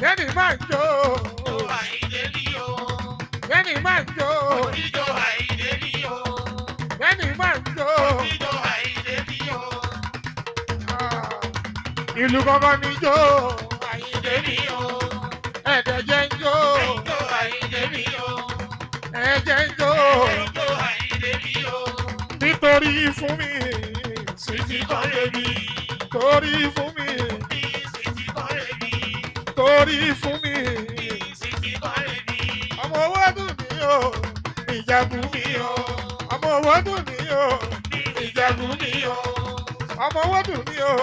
Benny máa ń jó. Jó Àyìndé mi o. Bẹ́ẹ̀ni máa ń jó. Jíjó Àyìndé mi o. Bẹ́ẹ̀ni máa ń jó. Jíjó Àyìndé mi o. Ah, ìlú gangan ni jó. Àyìndé mi o. Ẹ̀ẹ́dẹ̀ jẹ́ ń jó. Jíjó Àyìndé mi o. Ẹ̀jẹ̀ ń jó. Jíjó Àyìndé mi o. Nítorí fún mi. Sìtì kan lè mi. Torí fún mi. Sìtì kan lè mi. Torí fún mi. Sìtì kan lè mi. Ọmọ owó dùn mí o. Ìjẹ̀bú mi o. Ọmọ owó dùn mí o. Ìjẹ̀bú mi o. Ọmọ owó dùn mí o.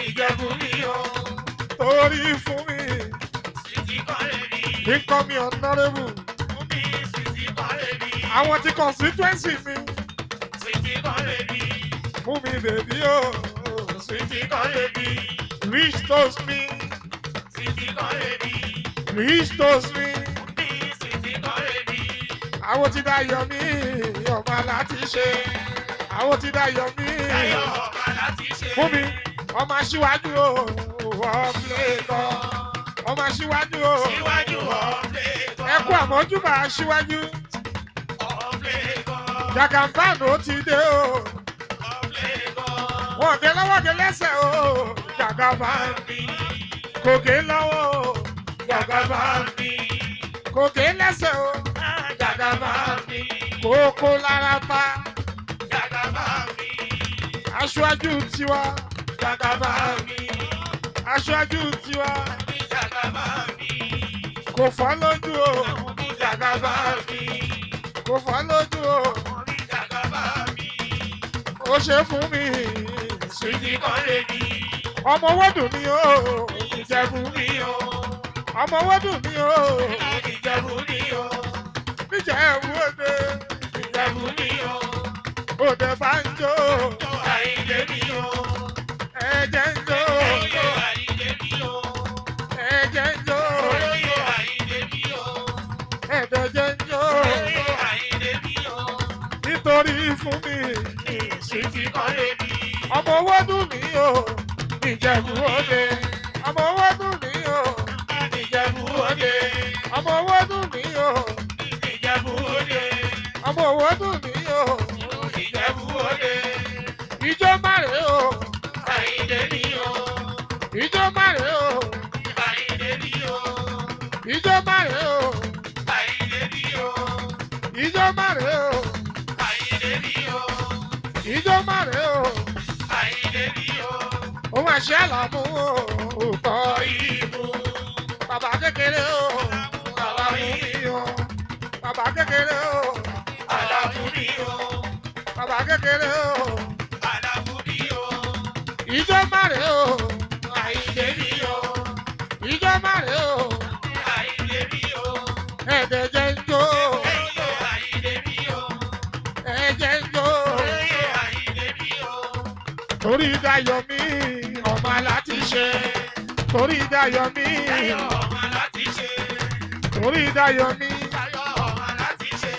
Ìjẹ̀bú mi o. Torí fún mi. Sìtì kan lè mi. Kíkọ́ mi honourable. Fún mi sìtì kan lè mi. Àwọn ti constituency mi. Sìtì kan lè mi. Fún mi bèbí o. Sìtì kan lè mi. Rich toast mi. Sìtì kan lè mi. Rich toast mi. Fún mi sìtì kan lè mi. Àwọn ti dá yọ mí. Ọba láti ṣe. Àwọn ti dá yọ mí. Ayọ̀ ọba láti ṣe. Fún mi. Ọmọ aṣíwájú o. Ọ̀pẹ̀lẹ̀kọ̀. Ọmọ aṣíwájú o. Síwájú ọ̀pẹ̀lẹ̀kọ̀. Ẹ kú àmójúbà aṣíwájú. Ọ̀pẹ̀lẹ̀kọ̀. Jagaban ó ti dé o. Ọ̀pẹ̀lẹ̀kọ̀. Wọ́n gé lọ́wọ́ gé lẹ́sẹ̀ o. Jagaban kò gé lọ́wọ́ o. Jagaban Mi. kò gé lẹ́sẹ̀ o. Jagaban mi. Kókó lára pa. Jagaban mi. Aṣíwájú tiwa. Jagaban mi. Aṣíwájú tiwa. Jagaban mi. Kò fọ́ lójú o. Jagaban mi. Kò fọ́ lójú o. Jagaban mi. Ó ṣe fún mi. Sìtì kan lè mi. Ọmọ owó dùn mí o. Ìjẹ̀bú. Mi o. Ọmọ owó dùn mí o. Ìjẹ̀bú mi o. Níjẹ̀bú òde. Ìjẹ̀bú mi o. Òde bá ń jó. Àyìndé mi o. Ẹ̀jẹ̀ ń jó. Oyè Àyìndé mi o. Ẹ̀jẹ̀ ń jó. Oyè Àyìndé mi o. Ẹ̀dẹ̀jẹ̀ ń jó. Oyè Àyìndé mi o. Nítorí fún mi. Sìtì kan lè mi. Ọmọ owó dùn mí o. Ìjẹ̀bú òde. Ọmọ owó dùn mí o. Ìjẹ̀bú òde. Ọmọ owó dùn mí o. Ìjẹ̀bú òde. Ọmọ owó dùn mí o. Ìjẹ̀bú òde. Ijó márè o. Àyìndé mi o. Ijó márè o. Àyìndé mi o. Ijó márè o. Àyìndé mi o. Ijó márè o. Àyìndé mi o. Ijó márè o. Àyìndé mi o. Òun àṣẹ àlàmú o. Òótọ́ Ìbò. bàbá kékeré o. Àlàmú mi o. Bàbá kékeré o. Àlàfo mi o. Bàbá kékeré o. Àlàfo mi o. Ijó márè o. Àyìndé mi o. Ijó márè o. Àyìndé mi o. Ẹ̀ẹ́dẹ̀jẹ̀ ń jó. Oyè Àyìndé mi o. Ẹ̀jẹ̀ ń jó. Oyè Àyìndé mi o. Torí Dayọ̀ mi, ọmọ láti ṣe. Torí Dayọ̀ mi, Ayọ̀ ọmọ láti ṣe. torí Dayọ̀ mi, Ayọ̀ ọmọ láti ṣe.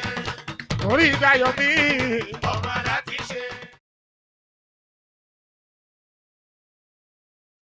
torí Dayọ̀ mi. Ọmọ